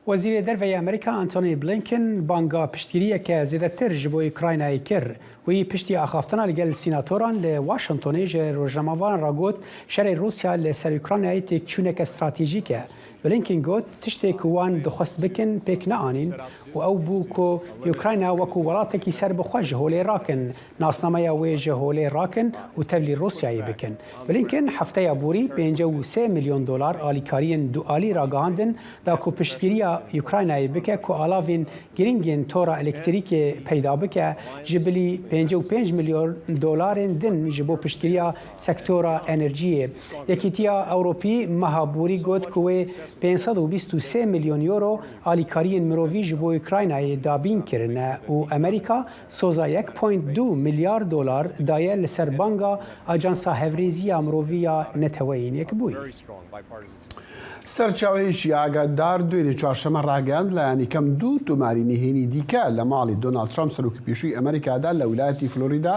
وەزیرê Derve yê Amerîka Antony Blinken banga piştgiriyeke zêdetir ji bo Ukraynayê kir. Wî piştî axaftina li gel sînatoran li Washingtonê ji rojnamevanan re got, şerê Rûsya li ser Ukraynayê têkçûneke stratejîk e. Blinken got, tiştê ku wan dixwest bikin pêk neanîn û ew bû ku Ukrayna wekû welatekî serbixwe ji holê rakin. Nasnameya wê ji holê rakin û tevlî Rûsyayê bikin. Blinken hefteya borî 53 milyon dolar alîkariyên dualî ragihandin da ku piştgiriya Ukraynayê bike ku alavên girîng yên tora elektrîkê peyda bike, ji bilî 55 milyon dolarên din ji bo piştgiriya sektora enerjiyê. Yekîtiya Ewropî meha borî got ku wê 523 milyon euro alîkariyên mirovî ji bo Ukraynayê dabîn kirine û Amerîka Soza yek point du milyar dolar daye li ser banga Ajansa Hevrêziya Mirovî ya Neteweyên Yekbûyî. سەرچاوەیەکی ئاگادار دوێنێ چوارشەممە ڕاگەیاند، لایەنیکەم دوو تۆماری نهێنی دیکە لە ماڵی دۆناڵد ترەمپ سەرۆکی پێشووی ئەمەریکادا لە ویلایەتی فلۆریدا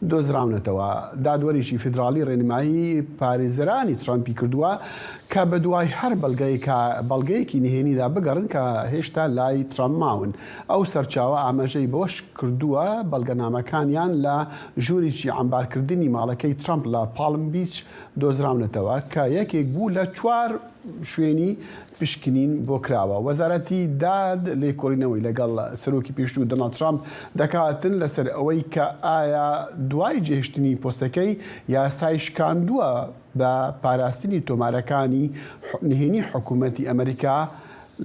دۆزراونەتەوە. دادوەرێکی فیدراڵی ڕێنمایی پارێزەرانی ترەمپی کردووە کە بەدوای هەر بەڵگەیەکی نهێنیدا بگەڕن کە هێشتا لای ترەمپ ماون. ئەو سەرچاوە ئاماژەی بەوەش کردووە، بەڵگەنامەکانیان لە ژوورێکی عەمبارکردنی ماڵەکەی ترەمپ لە پاڵم بیچ دۆزراونەتەوە، کە یەکێک بوو لە چوار شوێنی پشکنین بۆ کراوە. وەزارەتی داد لێکۆڵینەوەی لەگەڵ سەرۆکی پێشوو دۆناڵد ترەمپ دەکاتن لەسەر ئەوەی کە ئایا دوای جێهێشتنی پۆستەکەی یاسای شکاندووە بە پاراستنی تۆمارەکانی نهێنی حکومەتی ئەمریکا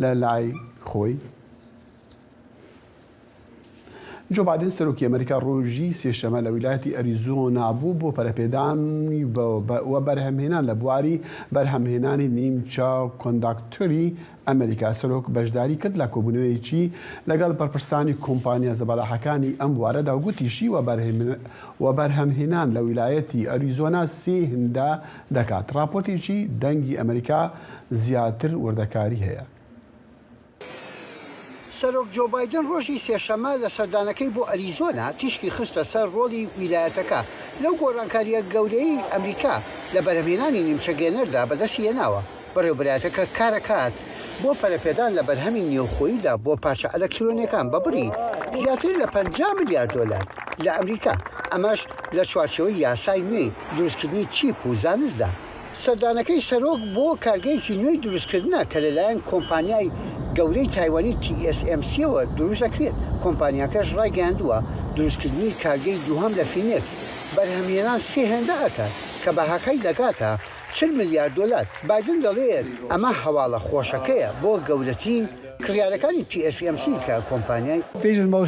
لەلای خۆی. جۆ بایدن سەرۆکی ئەمریکا ڕۆژی سێشەمە لە ویلایەتی ئەریزۆنا بوو بۆ پەرەپێدانی و بەرهەمهێنان لە بواری بەرهەمهێنانی نیمچە کۆنداکتۆری ئەمریکا. سەرۆک بەشداری کرد لە کۆبوونەوەیەکی لەگەڵ بەرپرسانی کۆمپانیا زەبەلاحەکانی ئەم بوارەدا و گوتیشی وەبەرهەمهێنان لە ویلایەتی ئەریزۆنا سێ هێندە دەکات. ڕاپۆرتێکی دەنگی ئەمریکا زیاتر وردەکاری هەیە. سەرۆک جۆ بایدن ڕۆژی سێشەممە لە سەردانەکەی بۆ ئەریزۆنا تیشکی خستە سەر ڕۆڵی ویلایەتەکە لەو گۆڕانکارییە گەورەیەی ئەمریکا لە بەرهەمهێنانی نیمچە گێنەردا بەدەستی هێناوە. بەڕێوەبەرایەتەکە کارەکات بۆ پەرەپێدان لە بەرهەمی نێوخۆییدا بۆ پارچە ئەلەکترۆنییەکان بە بڕی زیاتر لە 50 ملیار دۆلار لە ئەمریکا، ئەمەش لە چوارچێوەی یاسای نوێی دروستکردنی چیپ و زانستدا. سەردانەکەی سەرۆک بۆ کارگەیەکی نوێی دروستکردنە کە لەلایەن کۆمپانیای گەورەی تایوانی TSMC-ەوە دروستدەکرێت، کۆمپانیاکەش ڕایگەیاندووە، دروستکردنی کارگەی دووهەم لە فینێکس بەرهەمهێنان سێ هێندە ئەکات کە بەهاکەی دەگاتە 40 ملیار دۆلار. بایدن دەڵێت، ئەمە هەواڵە خۆشەکەیە بۆ گەورەترین کڕیارەکانی TSMC کە کۆمپانیای.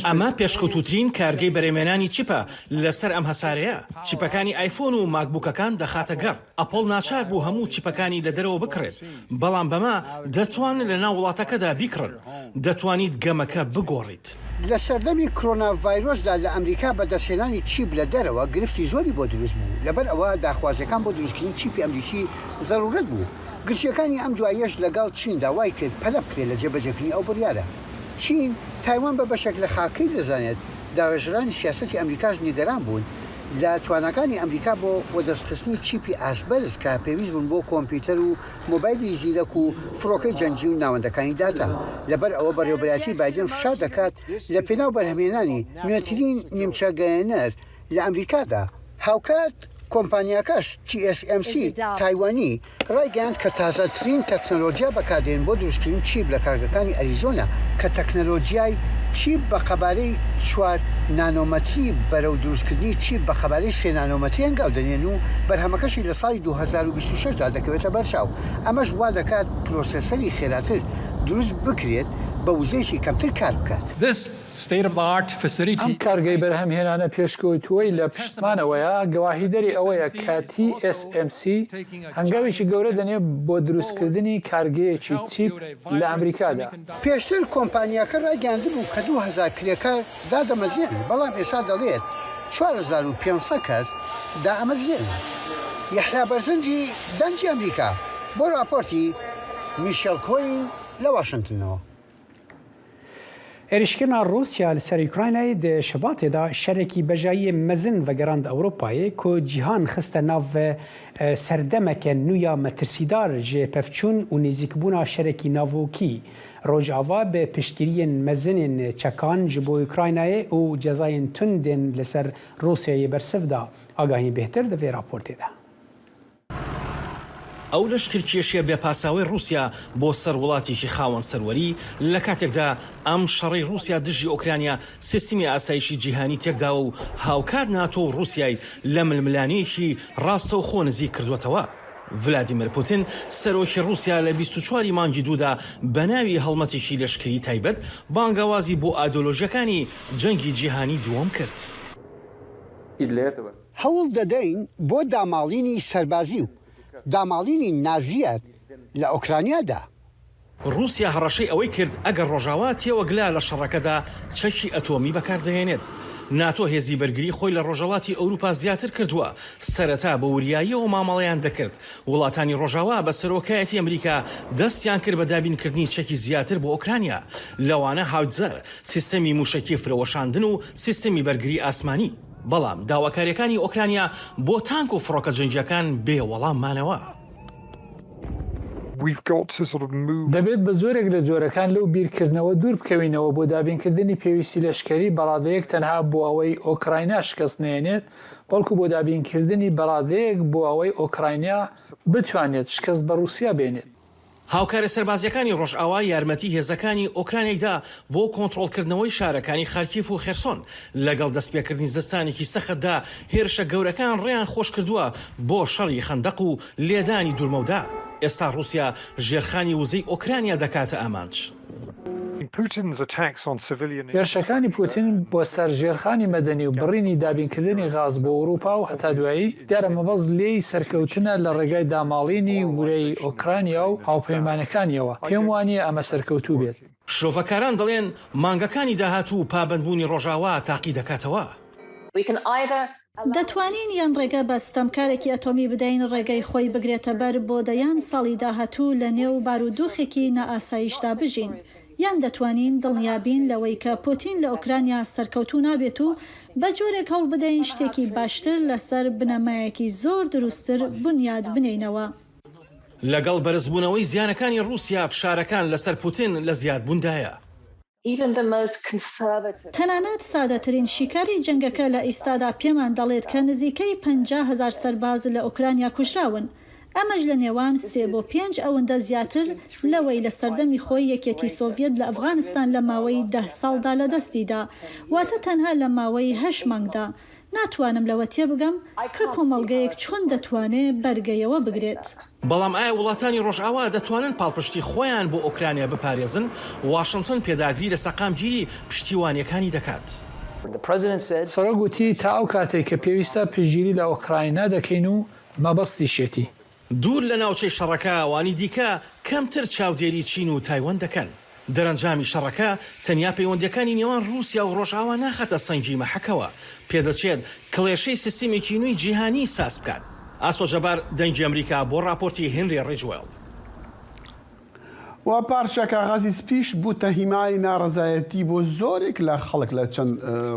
ئەمە پێشکەوتووترین کارگەی بەرهەمهێنانی چیپە لەسەر ئەم هەسارەیە. چیپەکانی ئایفۆن و ماکبووکەکان دەخاتە گەڕ. ئەپڵ ناچار بوو هەموو چیپەکانی لە دەرەوە بکڕێت، بەڵام بەمە دەتوانن لەناو وڵاتەکەدا بیکڕن. دەتوانیت گەمەکە بگۆڕیت. لە سەردەمی کرۆنا ڤایرۆسدا لە ئەمریکا بەدەستهێنانی چیپ لە دەرەوە گرفتی زۆری بۆ دروست بوو، لەبەر ئەوە داخوازیەکان بۆ دروستکردنی چیپی ئەمریکی زەروورەت بوو. گرژییەکانی ئەم دواییەش لەگەڵ چیندا وای کرد پەلە بکرێت لە جێبەجێکردنی ئەو بڕیارە. چین تایوان بە بەشێک لە خاکەی دەزانێت، داڕێژەرانی سیاسەتی ئەمریکاش نیگەران بوون. لە تواناکانی ئەمریکا بۆ وەدەستخستنی چیپی ئاست بەرز کە پێویست بوون بۆ کۆمپیوتەر و مۆبایلی زیرەک و فڕۆکەی جەنگی و ناوەندەکانی داتا. لەبەر ئەوە بەڕێوەبەرایەتی بایدن فشار دەکات لە پێناو بەرهەمهێنانی نوێترین نیمچە گەیەنەر لە ئەمریکادا. هاوکات کۆمپانیاکەش، TSMC، تایوانی، ڕایگەیاند کە تازەترین تەکنەلۆجیا بەکاردێنن بۆ دروستکردنی چیپ لە کارگەکانی ئەریزۆنا کە تەکنەلۆجیای چیپ بە قەبارەی چوار نانۆمەتری بەرەو دروستکردنی چیپ بە قەبارەی سێ نانۆمەتری هەنگاو دەنێن و بەرهەمەکەشی لە ساڵی 2026 دا دەکەوێتە بەرچاو ئەمەش وادەکات پرۆسێسەری خێراتر دروست بکرێت بە وزەیەکی کەمتر کار بکات. ئەم کارگەی بەرهەمهێنانە پێشکەوتووەی لە پشتمانەوەیە گەواهیدەری ئەوەیە کە TSMC هەنگاوێکی گەورە دەنێت بۆ دروستکردنی کارگەیەکی چیپ لە ئەمریکادا. پێشتر کۆمپانیاکە ڕایگەیاندبوو کە 2000 کرێکار دادەمەزرێنن، بەڵام ئێستا دەڵێت 4500 کەس دائەمەزرێنن. یەحیا بەرزنجی، دەنگی ئەمریکا، بۆ ڕاپۆرتی میشێڵ کۆین لە واشنتنەوە. Êrişkirina Rûsya li ser Ukraynayê di Şibatê de şerekî bejayiyê mezin vegerand Ewropayê ku cîhan xiste nav serdemeke nû ya metirsîdar ji pevçûn û nêzîkbûna şerekî navokî. Rojava bi piştgiriyên mezin ên çekan ji bo Ukraynayê û cezayên tund ên li ser Rûsyayê bersiv da. Agahiyên bêhtir di vê raportê de. ئەو لەشکرکێشیە بێ پاساوەی ڕووسیا بۆ سەر وڵاتێکی خاوەن سەروەری، لە کاتێکدا ئەم شەڕەی ڕووسیا دژی ئۆکرانیا سیستمی ئاسایشی جیهانی تێکداوە و هاوکات ناتۆ و ڕووسیای لە ململانێیەکی ڕاستەوخۆ نزیک کردووەتەوە. ڤلادیمێر پوتین، سەرۆکی ڕووسیا لە 24 ی مانگی دوودا بە ناوی هەڵمەتێکی لەشکری تایبەت بانگەوازی بۆ ئایدۆلۆژیەکانی جەنگی جیهانی دووەم کرد. هەوڵ دەدەین بۆ داماڵینی سەربازی و داماڵینی نازییەت لە ئۆکرانیادا. ڕووسیا هەڕەشەی ئەوەی کرد ئەگەر ڕۆژاوا تێوەگلا لە شەڕەکەدا چەکی ئەتۆمی بەکاردەهێنێت. ناتۆ هێزی بەرگری خۆی لە ڕۆژهەڵاتی ئەوروپا زیاتر کردووە، سەرەتا بە وریاییەوە مامەڵەیان دەکرد، وڵاتانی ڕۆژاوا بە سەرۆکایەتی ئەمریکا دەستیان کرد بە دابینکردنی چەکی زیاتر بۆ ئۆکرانیا، لەوانە هاوتزەر، سیستەمی مووشەکی فرەوەشاندن و سیستەمی بەرگری ئاسمانی. بەڵام داواکارییەکانی ئۆکرانیا بۆ تانک و فڕۆکە جەنگییەکان بێ وەڵام مانەوە. دەبێت بە جۆرێک لە جۆرەکان لەو بیرکردنەوە دوور بکەوینەوە بۆ دابینکردنی پێویستی لەشکەری بەڕادەیەک تەنها بۆ ئەوەی ئۆکراینا شکست نەیەنێت، بەڵکو بۆ دابینکردنی بەڕادەیەک بۆ ئەوەی ئۆکراینا بتوانێت شکست بە ڕووسیا بێنێت. هاوکارە سەربازییەکانی ڕۆژئاوا یارمەتی هێزەکانی ئۆکرانیای دا بۆ کۆنتڕۆڵکردنەوەی شارەکانی خارکیف و خێرسۆن، لەگەڵ دەستپێکردنی زستانێکی سەختدا هێرشە گەورەکان ڕێیان خۆشکردووە بۆ شەڕی خەندەق و لێدانی دوورمەودا. ئێستا ڕووسیا ژێرخانی وزەی ئۆکرانیا دەکاتە ئامانج. هێرشەکانی پوتین بۆ سەر ژێرخانی مەدەنی و بڕینی دابینکردنی غاز بۆ ئەوروپا و هەتا دوایی، دیارە مەبەست لێی سەرکەوتنە لە ڕێگای داماڵینی ورەی ئۆکرانیا و هاوپەیمانەکانیەوە، پێم وانییە ئەمە سەرکەوتوو بێت. شرۆڤەکاران دەڵێن مانگەکانی داهاتوو پابەندبوونی ڕۆژاوا تاقی دەکاتەوە. دەتوانین یان ڕێگە بە ستەمکارێکی ئەتۆمی بدەین ڕێگەی خۆی بگرێتەبەر بۆ دەیان ساڵی داهاتوو لە نێو بارودۆخێکی نائاسایشدا بژین، یان دەتوانین دڵنیابین لەوەی کە پوتین لە ئۆکرانیا سەرکەوتوو نابێت و بە جۆرێک هەوڵبدەین شتێکی باشتر لەسەر بنەمایەکی زۆر دروستتر بنیات بنێینەوە. لەگەڵ بەرزبوونەوەی زیانەکانی ڕووسیا، فشارەکان لەسەر پوتین لە زیادبووندایە. تەنانەت سادەترین شیکاری جەنگەکە لە ئیستادا پێمان دەڵێت کە نزیکەی 50,000 سەرباز لە ئۆکرانیا کوژراون، ئەمەش لە نێوان سێ بۆ پێنج ئەوەندە زیاتر لەوەی لە سەردەمی خۆی یەکێتی سۆڤیەت لە ئەفغانستان لە ماوەی دە ساڵدا لەدەستی دا، واتە تەنها لە ماوەی هەشت مانگدا. ناتوانم لەوە تێبگەم کە کۆمەڵگەیەک چۆن دەتوانێ بەرگەیەوە بگرێت. بەڵام ئایا وڵاتانی ڕۆژئاوا دەتوانن پاڵپشتی خۆیان بۆ ئۆکرانیا بپارێزن؟ واشنتن پێداگری لە سەقامگیری پشتیوانییەکانی دەکات. سەرۆک وتی، تا ئەو کاتەی کە پێویستە پشتگیری لە ئۆکراینا دەکەین و مەبەستیشێتی. دوور لە ناوچەی شەڕەکە، ئەوانی دیکە کەمتر چاودێری چین و تایوان دەکەن. دەرەنجامی شەڕەکە تەنیا پەیوەندییەکانی نێوان ڕووسیا و ڕۆژئاوا ناخاتە سەنگی مەحەکەوە، پێدەچێت کڵێشەی سیستمێکی نوێی جیهانی ساز بکات. ئاسۆ جەبار، دەنگی ئەمریکا، بۆ ڕاپۆرتی هێنری ڕیجوێڵ. و پارچە کاغەزی سپیش بووتە هیمای ناڕەزایەتی بۆ زۆرێک لە خەڵک لە چەند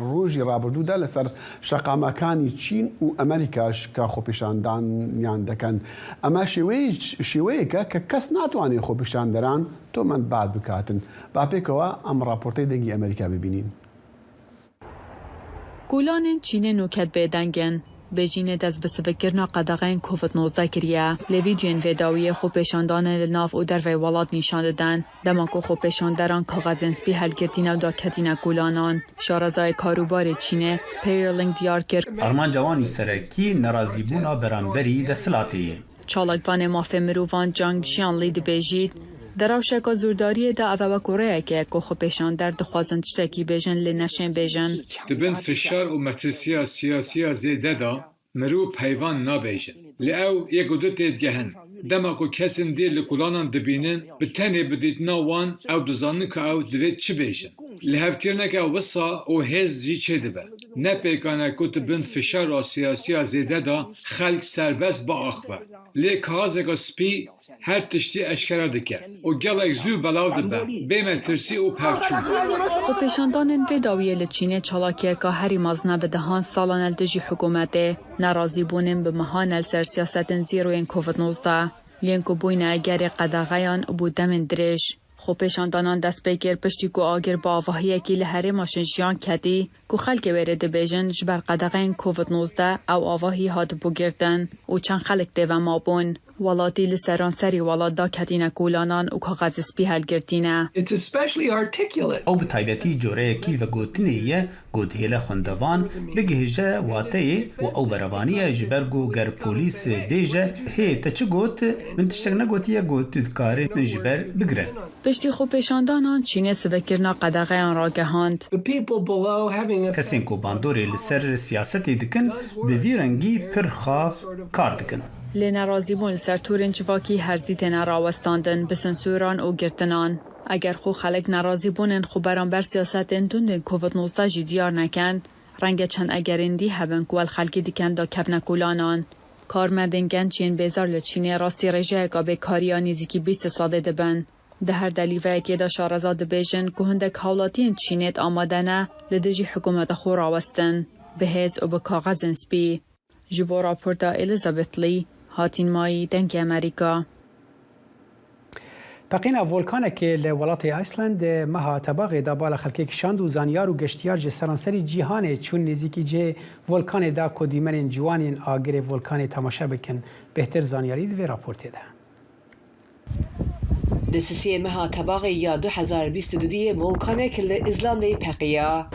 ڕۆژی ڕابردوودا لەسەر شەقامەکانی چین و ئەمەریکاش کە خۆپیشاندانیان دەکەن. ئەمە شێوەیەکە کە کەس ناتوانێت خۆپیشاندەران تۆمەتبار بکاتن. با پێکەوە ئەم ڕاپۆرتەی دەنگی ئەمەریکا ببینین. Kolanên Çînê nûket bêdeng in. Bejînê dest bi sivikkirina qedexeyên Covid 19 kiriye. Lê vîdeoyên vê dawiyê xwepêşandanên li nav û derveyê welat nîşan didin. Dema ku xwepêşanderan kaxezên spî helgirtîne û daketîne kolanan. Şarezayê karûbarê Çînê, Peyer Ling diyar kir. Armanca wan î serekî nerazîbûna beramberî desthilatê ye. Çalakvanê mafê mirovan Zhang Jianli dibêjît, Di rewşeke zordariyê de ev e wekû rêyeke ye ku xwepêşander dixwazin tiştekî bêjin lê neşên bêjin. Di bin fişar û metirsiya siyasî ya zêde de mirov peyvan nabêjin. Lê ew yek û du tê digehin. Dema ku kesên dî li kolanan dibînin, bi tenê bi dîtina wan ew dizanin ku ew divê çi bêjin. Lihevkirineke wisa û hêz jî çêdibe. Ne pêkan e ku di bin fişara siyasî ya zêde de xelk serbest biaxive. Lê kaxezeke spî her tiştî eşkere dike û gelek zû belav dibe, bê metirsî û pevçûn. Xwepêşandanên vê dawiyê li Çînê çalakiyeke herî mezin e bi dehan salan e li dijî hikûmetê, nerazîbûnên bi mehan e li ser siyasetên zîroyên Covid 19 yên ku bûyne egerê qedexeyan û bo demên dirêj. Xwepêşandanan dest pê kir piştî ku agir bi avahiyekî li herêma Şinjiyan ketî ku xelkê wê rê dibêjin ji ber qedexeyên Covid 19 ew avahî hatibû girtin û çend xelk tê ve mabûn. Welatî li seranserî welat daketîne kolanan û kaxezê spî helgirtîne. Ew bi taybetî coreyekî vegotinê ye ku dihêle xwendevan bigihije wateyê û ew berevanî ye ji ber ku ger polîs bêje hê te çi got, min tiştek negotiye ku tu dikarî min ji ber bigire. Piştî xwepêşandanan Çînê sivekirina qedexeyan ragihand. Kesên ku bandorê li ser siyasetê dikin bi vî rengî pir xav kar dikin. Lê nerazîbûn li ser torên civakî her zî têne rawestandin bi sensoran û girtinan. Eger xwe xelk nerazîbûnên xwe beramber siyasetên tund ên Covid 19 jî diyar nekin, renge çend egerên dî hebin ku wel xelkî dikin dakevne kolanan. Karmendên genç yên bêzar li Çînê rastî rêjeyeka bêkarî ya nêzîkî 20 sedê dibin. Di her delîveyekê de şareza dibêjin ku hindek hawlatiyên Çînê amade ne li dijî hikûmeta xwe rawestin, bi hêz û bi kaxezên spî. Ji bo raporta Elizabeth Lee, Hatîn Mayî, Dengê Amerîka. Peqîna volkanekê li welatê Iceland di meha Tebaxê de bala xelkê kişand û zanyar û geştyar ji seranserî cîhanê çûn nêzîkî cihê volkanê da ku dîmenên ciwan yên agirê volkanê temaşe bikin. Bêhtir zanyarî di vê raportê de. Di sisiyê meha Tebaxê ya 2022 yê volkanek li Îzlandayê peqiya.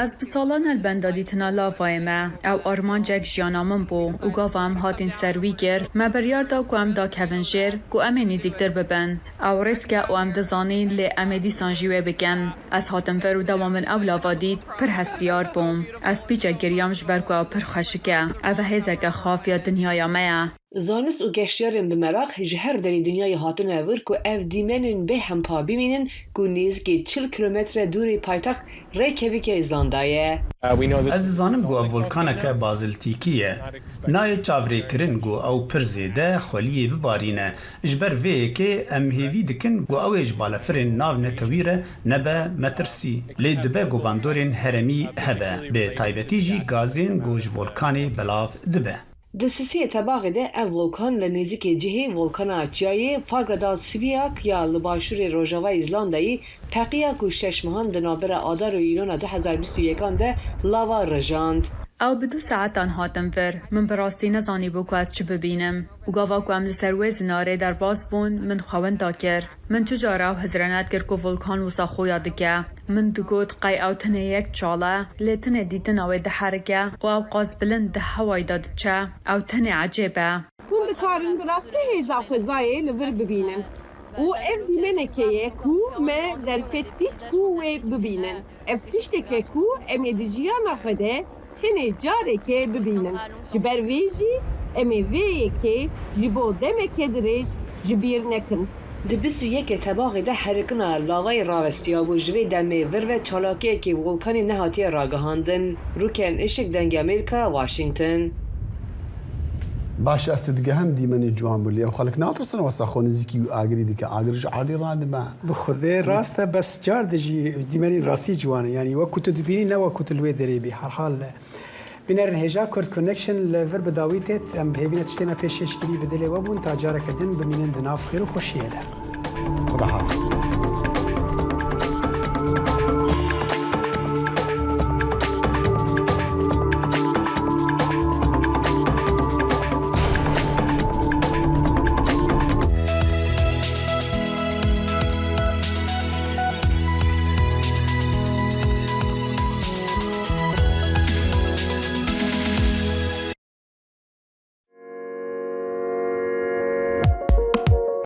Ez bi salan e li benda dîtina lavayê me. Ew armancek jiyana min bû û gava em hatin ser wî kir, me biryar da ku em dakevin jêr ku em ê nêzîktir bibin. Ew rêsk e û em dizanîn lê em ê dîsan jî wê bikin. Ez hatim vir û dema min ew lava dît, pir hestiyar bûm. Ez pîçek giriyam ji ber ku ew pir xweşik e. Ev hêzeke xaf ya dinyaya me ye. Zanist û geştyarên bi meraq ji her derê dinyayê hatine vir ku ev dîmenên bê hempa bimînin ku nêzîkê 40 kîlometre dûrê paytext Reykjavik ya Îzlanda ye. Ez dizanim ku ev volkaneke baziltîkî ye. Nayê çavrêkirin ku ew pir zêde xweliyê bibarîne. Ji ber vê yekê em hêvî dikin ku ew ê ji balafirên navnetewî re nebe metirsî. Lê dibe ku bandorên heremî hebe, bi taybetî jî gazên ku ji volkanê belav dibe. Di sisiyê Tebaxê de ev volkan li nêzîkê cihê volkana Çiyayê Fagradalsvík ya li başûrê rojavayê Îzlandayê peqiya ku şeş mehan di navbera Adar û Îlona 2021 de lava rijand. Ew bi du saetan hatin vir. Min bi rastî nezanîbû ku ez çi bibînim. Û gava ku em li ser wê zinarê derbas bûn, min xwe winda kir. Min çi car ew hizre nedikir ku volkan wisa xuya dike. Min digot qey ew tenê yek çal e, lê tenê dîtina wê diherike û ew qas bilind di hewayê de diçe. Ew tenê ecêb e. Hûn dikarin bi rastî hêza xwezayê li vir bibînin û ev dîmeneke ye ku me derfet dît ku wê bibînin. Ev tiştek e ku em ê di jiyana xwe de tenê carekê bibînin. Ji ber vê jî em ê vê yekê ji bo demeke dirêj ji bîr nekin. Di 21 Tebaxê de herikina lavayê rawestiyabû ji vê demê vir ve çalakiyekê volkanê nehatiye ragihandin. Rûken Işık Dengê Amerîka, Washington. باشە ئەس تدگەهم دیمەنی جوان بوو لێ ئەو خەلک ناترسن وەسا خۆ نزیکی ئاگری دکە ئاگر ژ عەردی ڕادبە. بخودێ ڕاستە بەس جار دژی دیمەنی ڕاستی جوانە یانی وەکو تو دبینی نە وەکو تو لوێ دەرێ بی هەرحال بینەرن هێژا کورد کۆنێکشن لە ڤر بە داوی تێت ئەم هێڤینە تشتێ مە پێشێش کری بە دلێ وە بوون تا جارەکە دن بمینن دناڤ خێر و خۆشیێ دە. خودا حافز.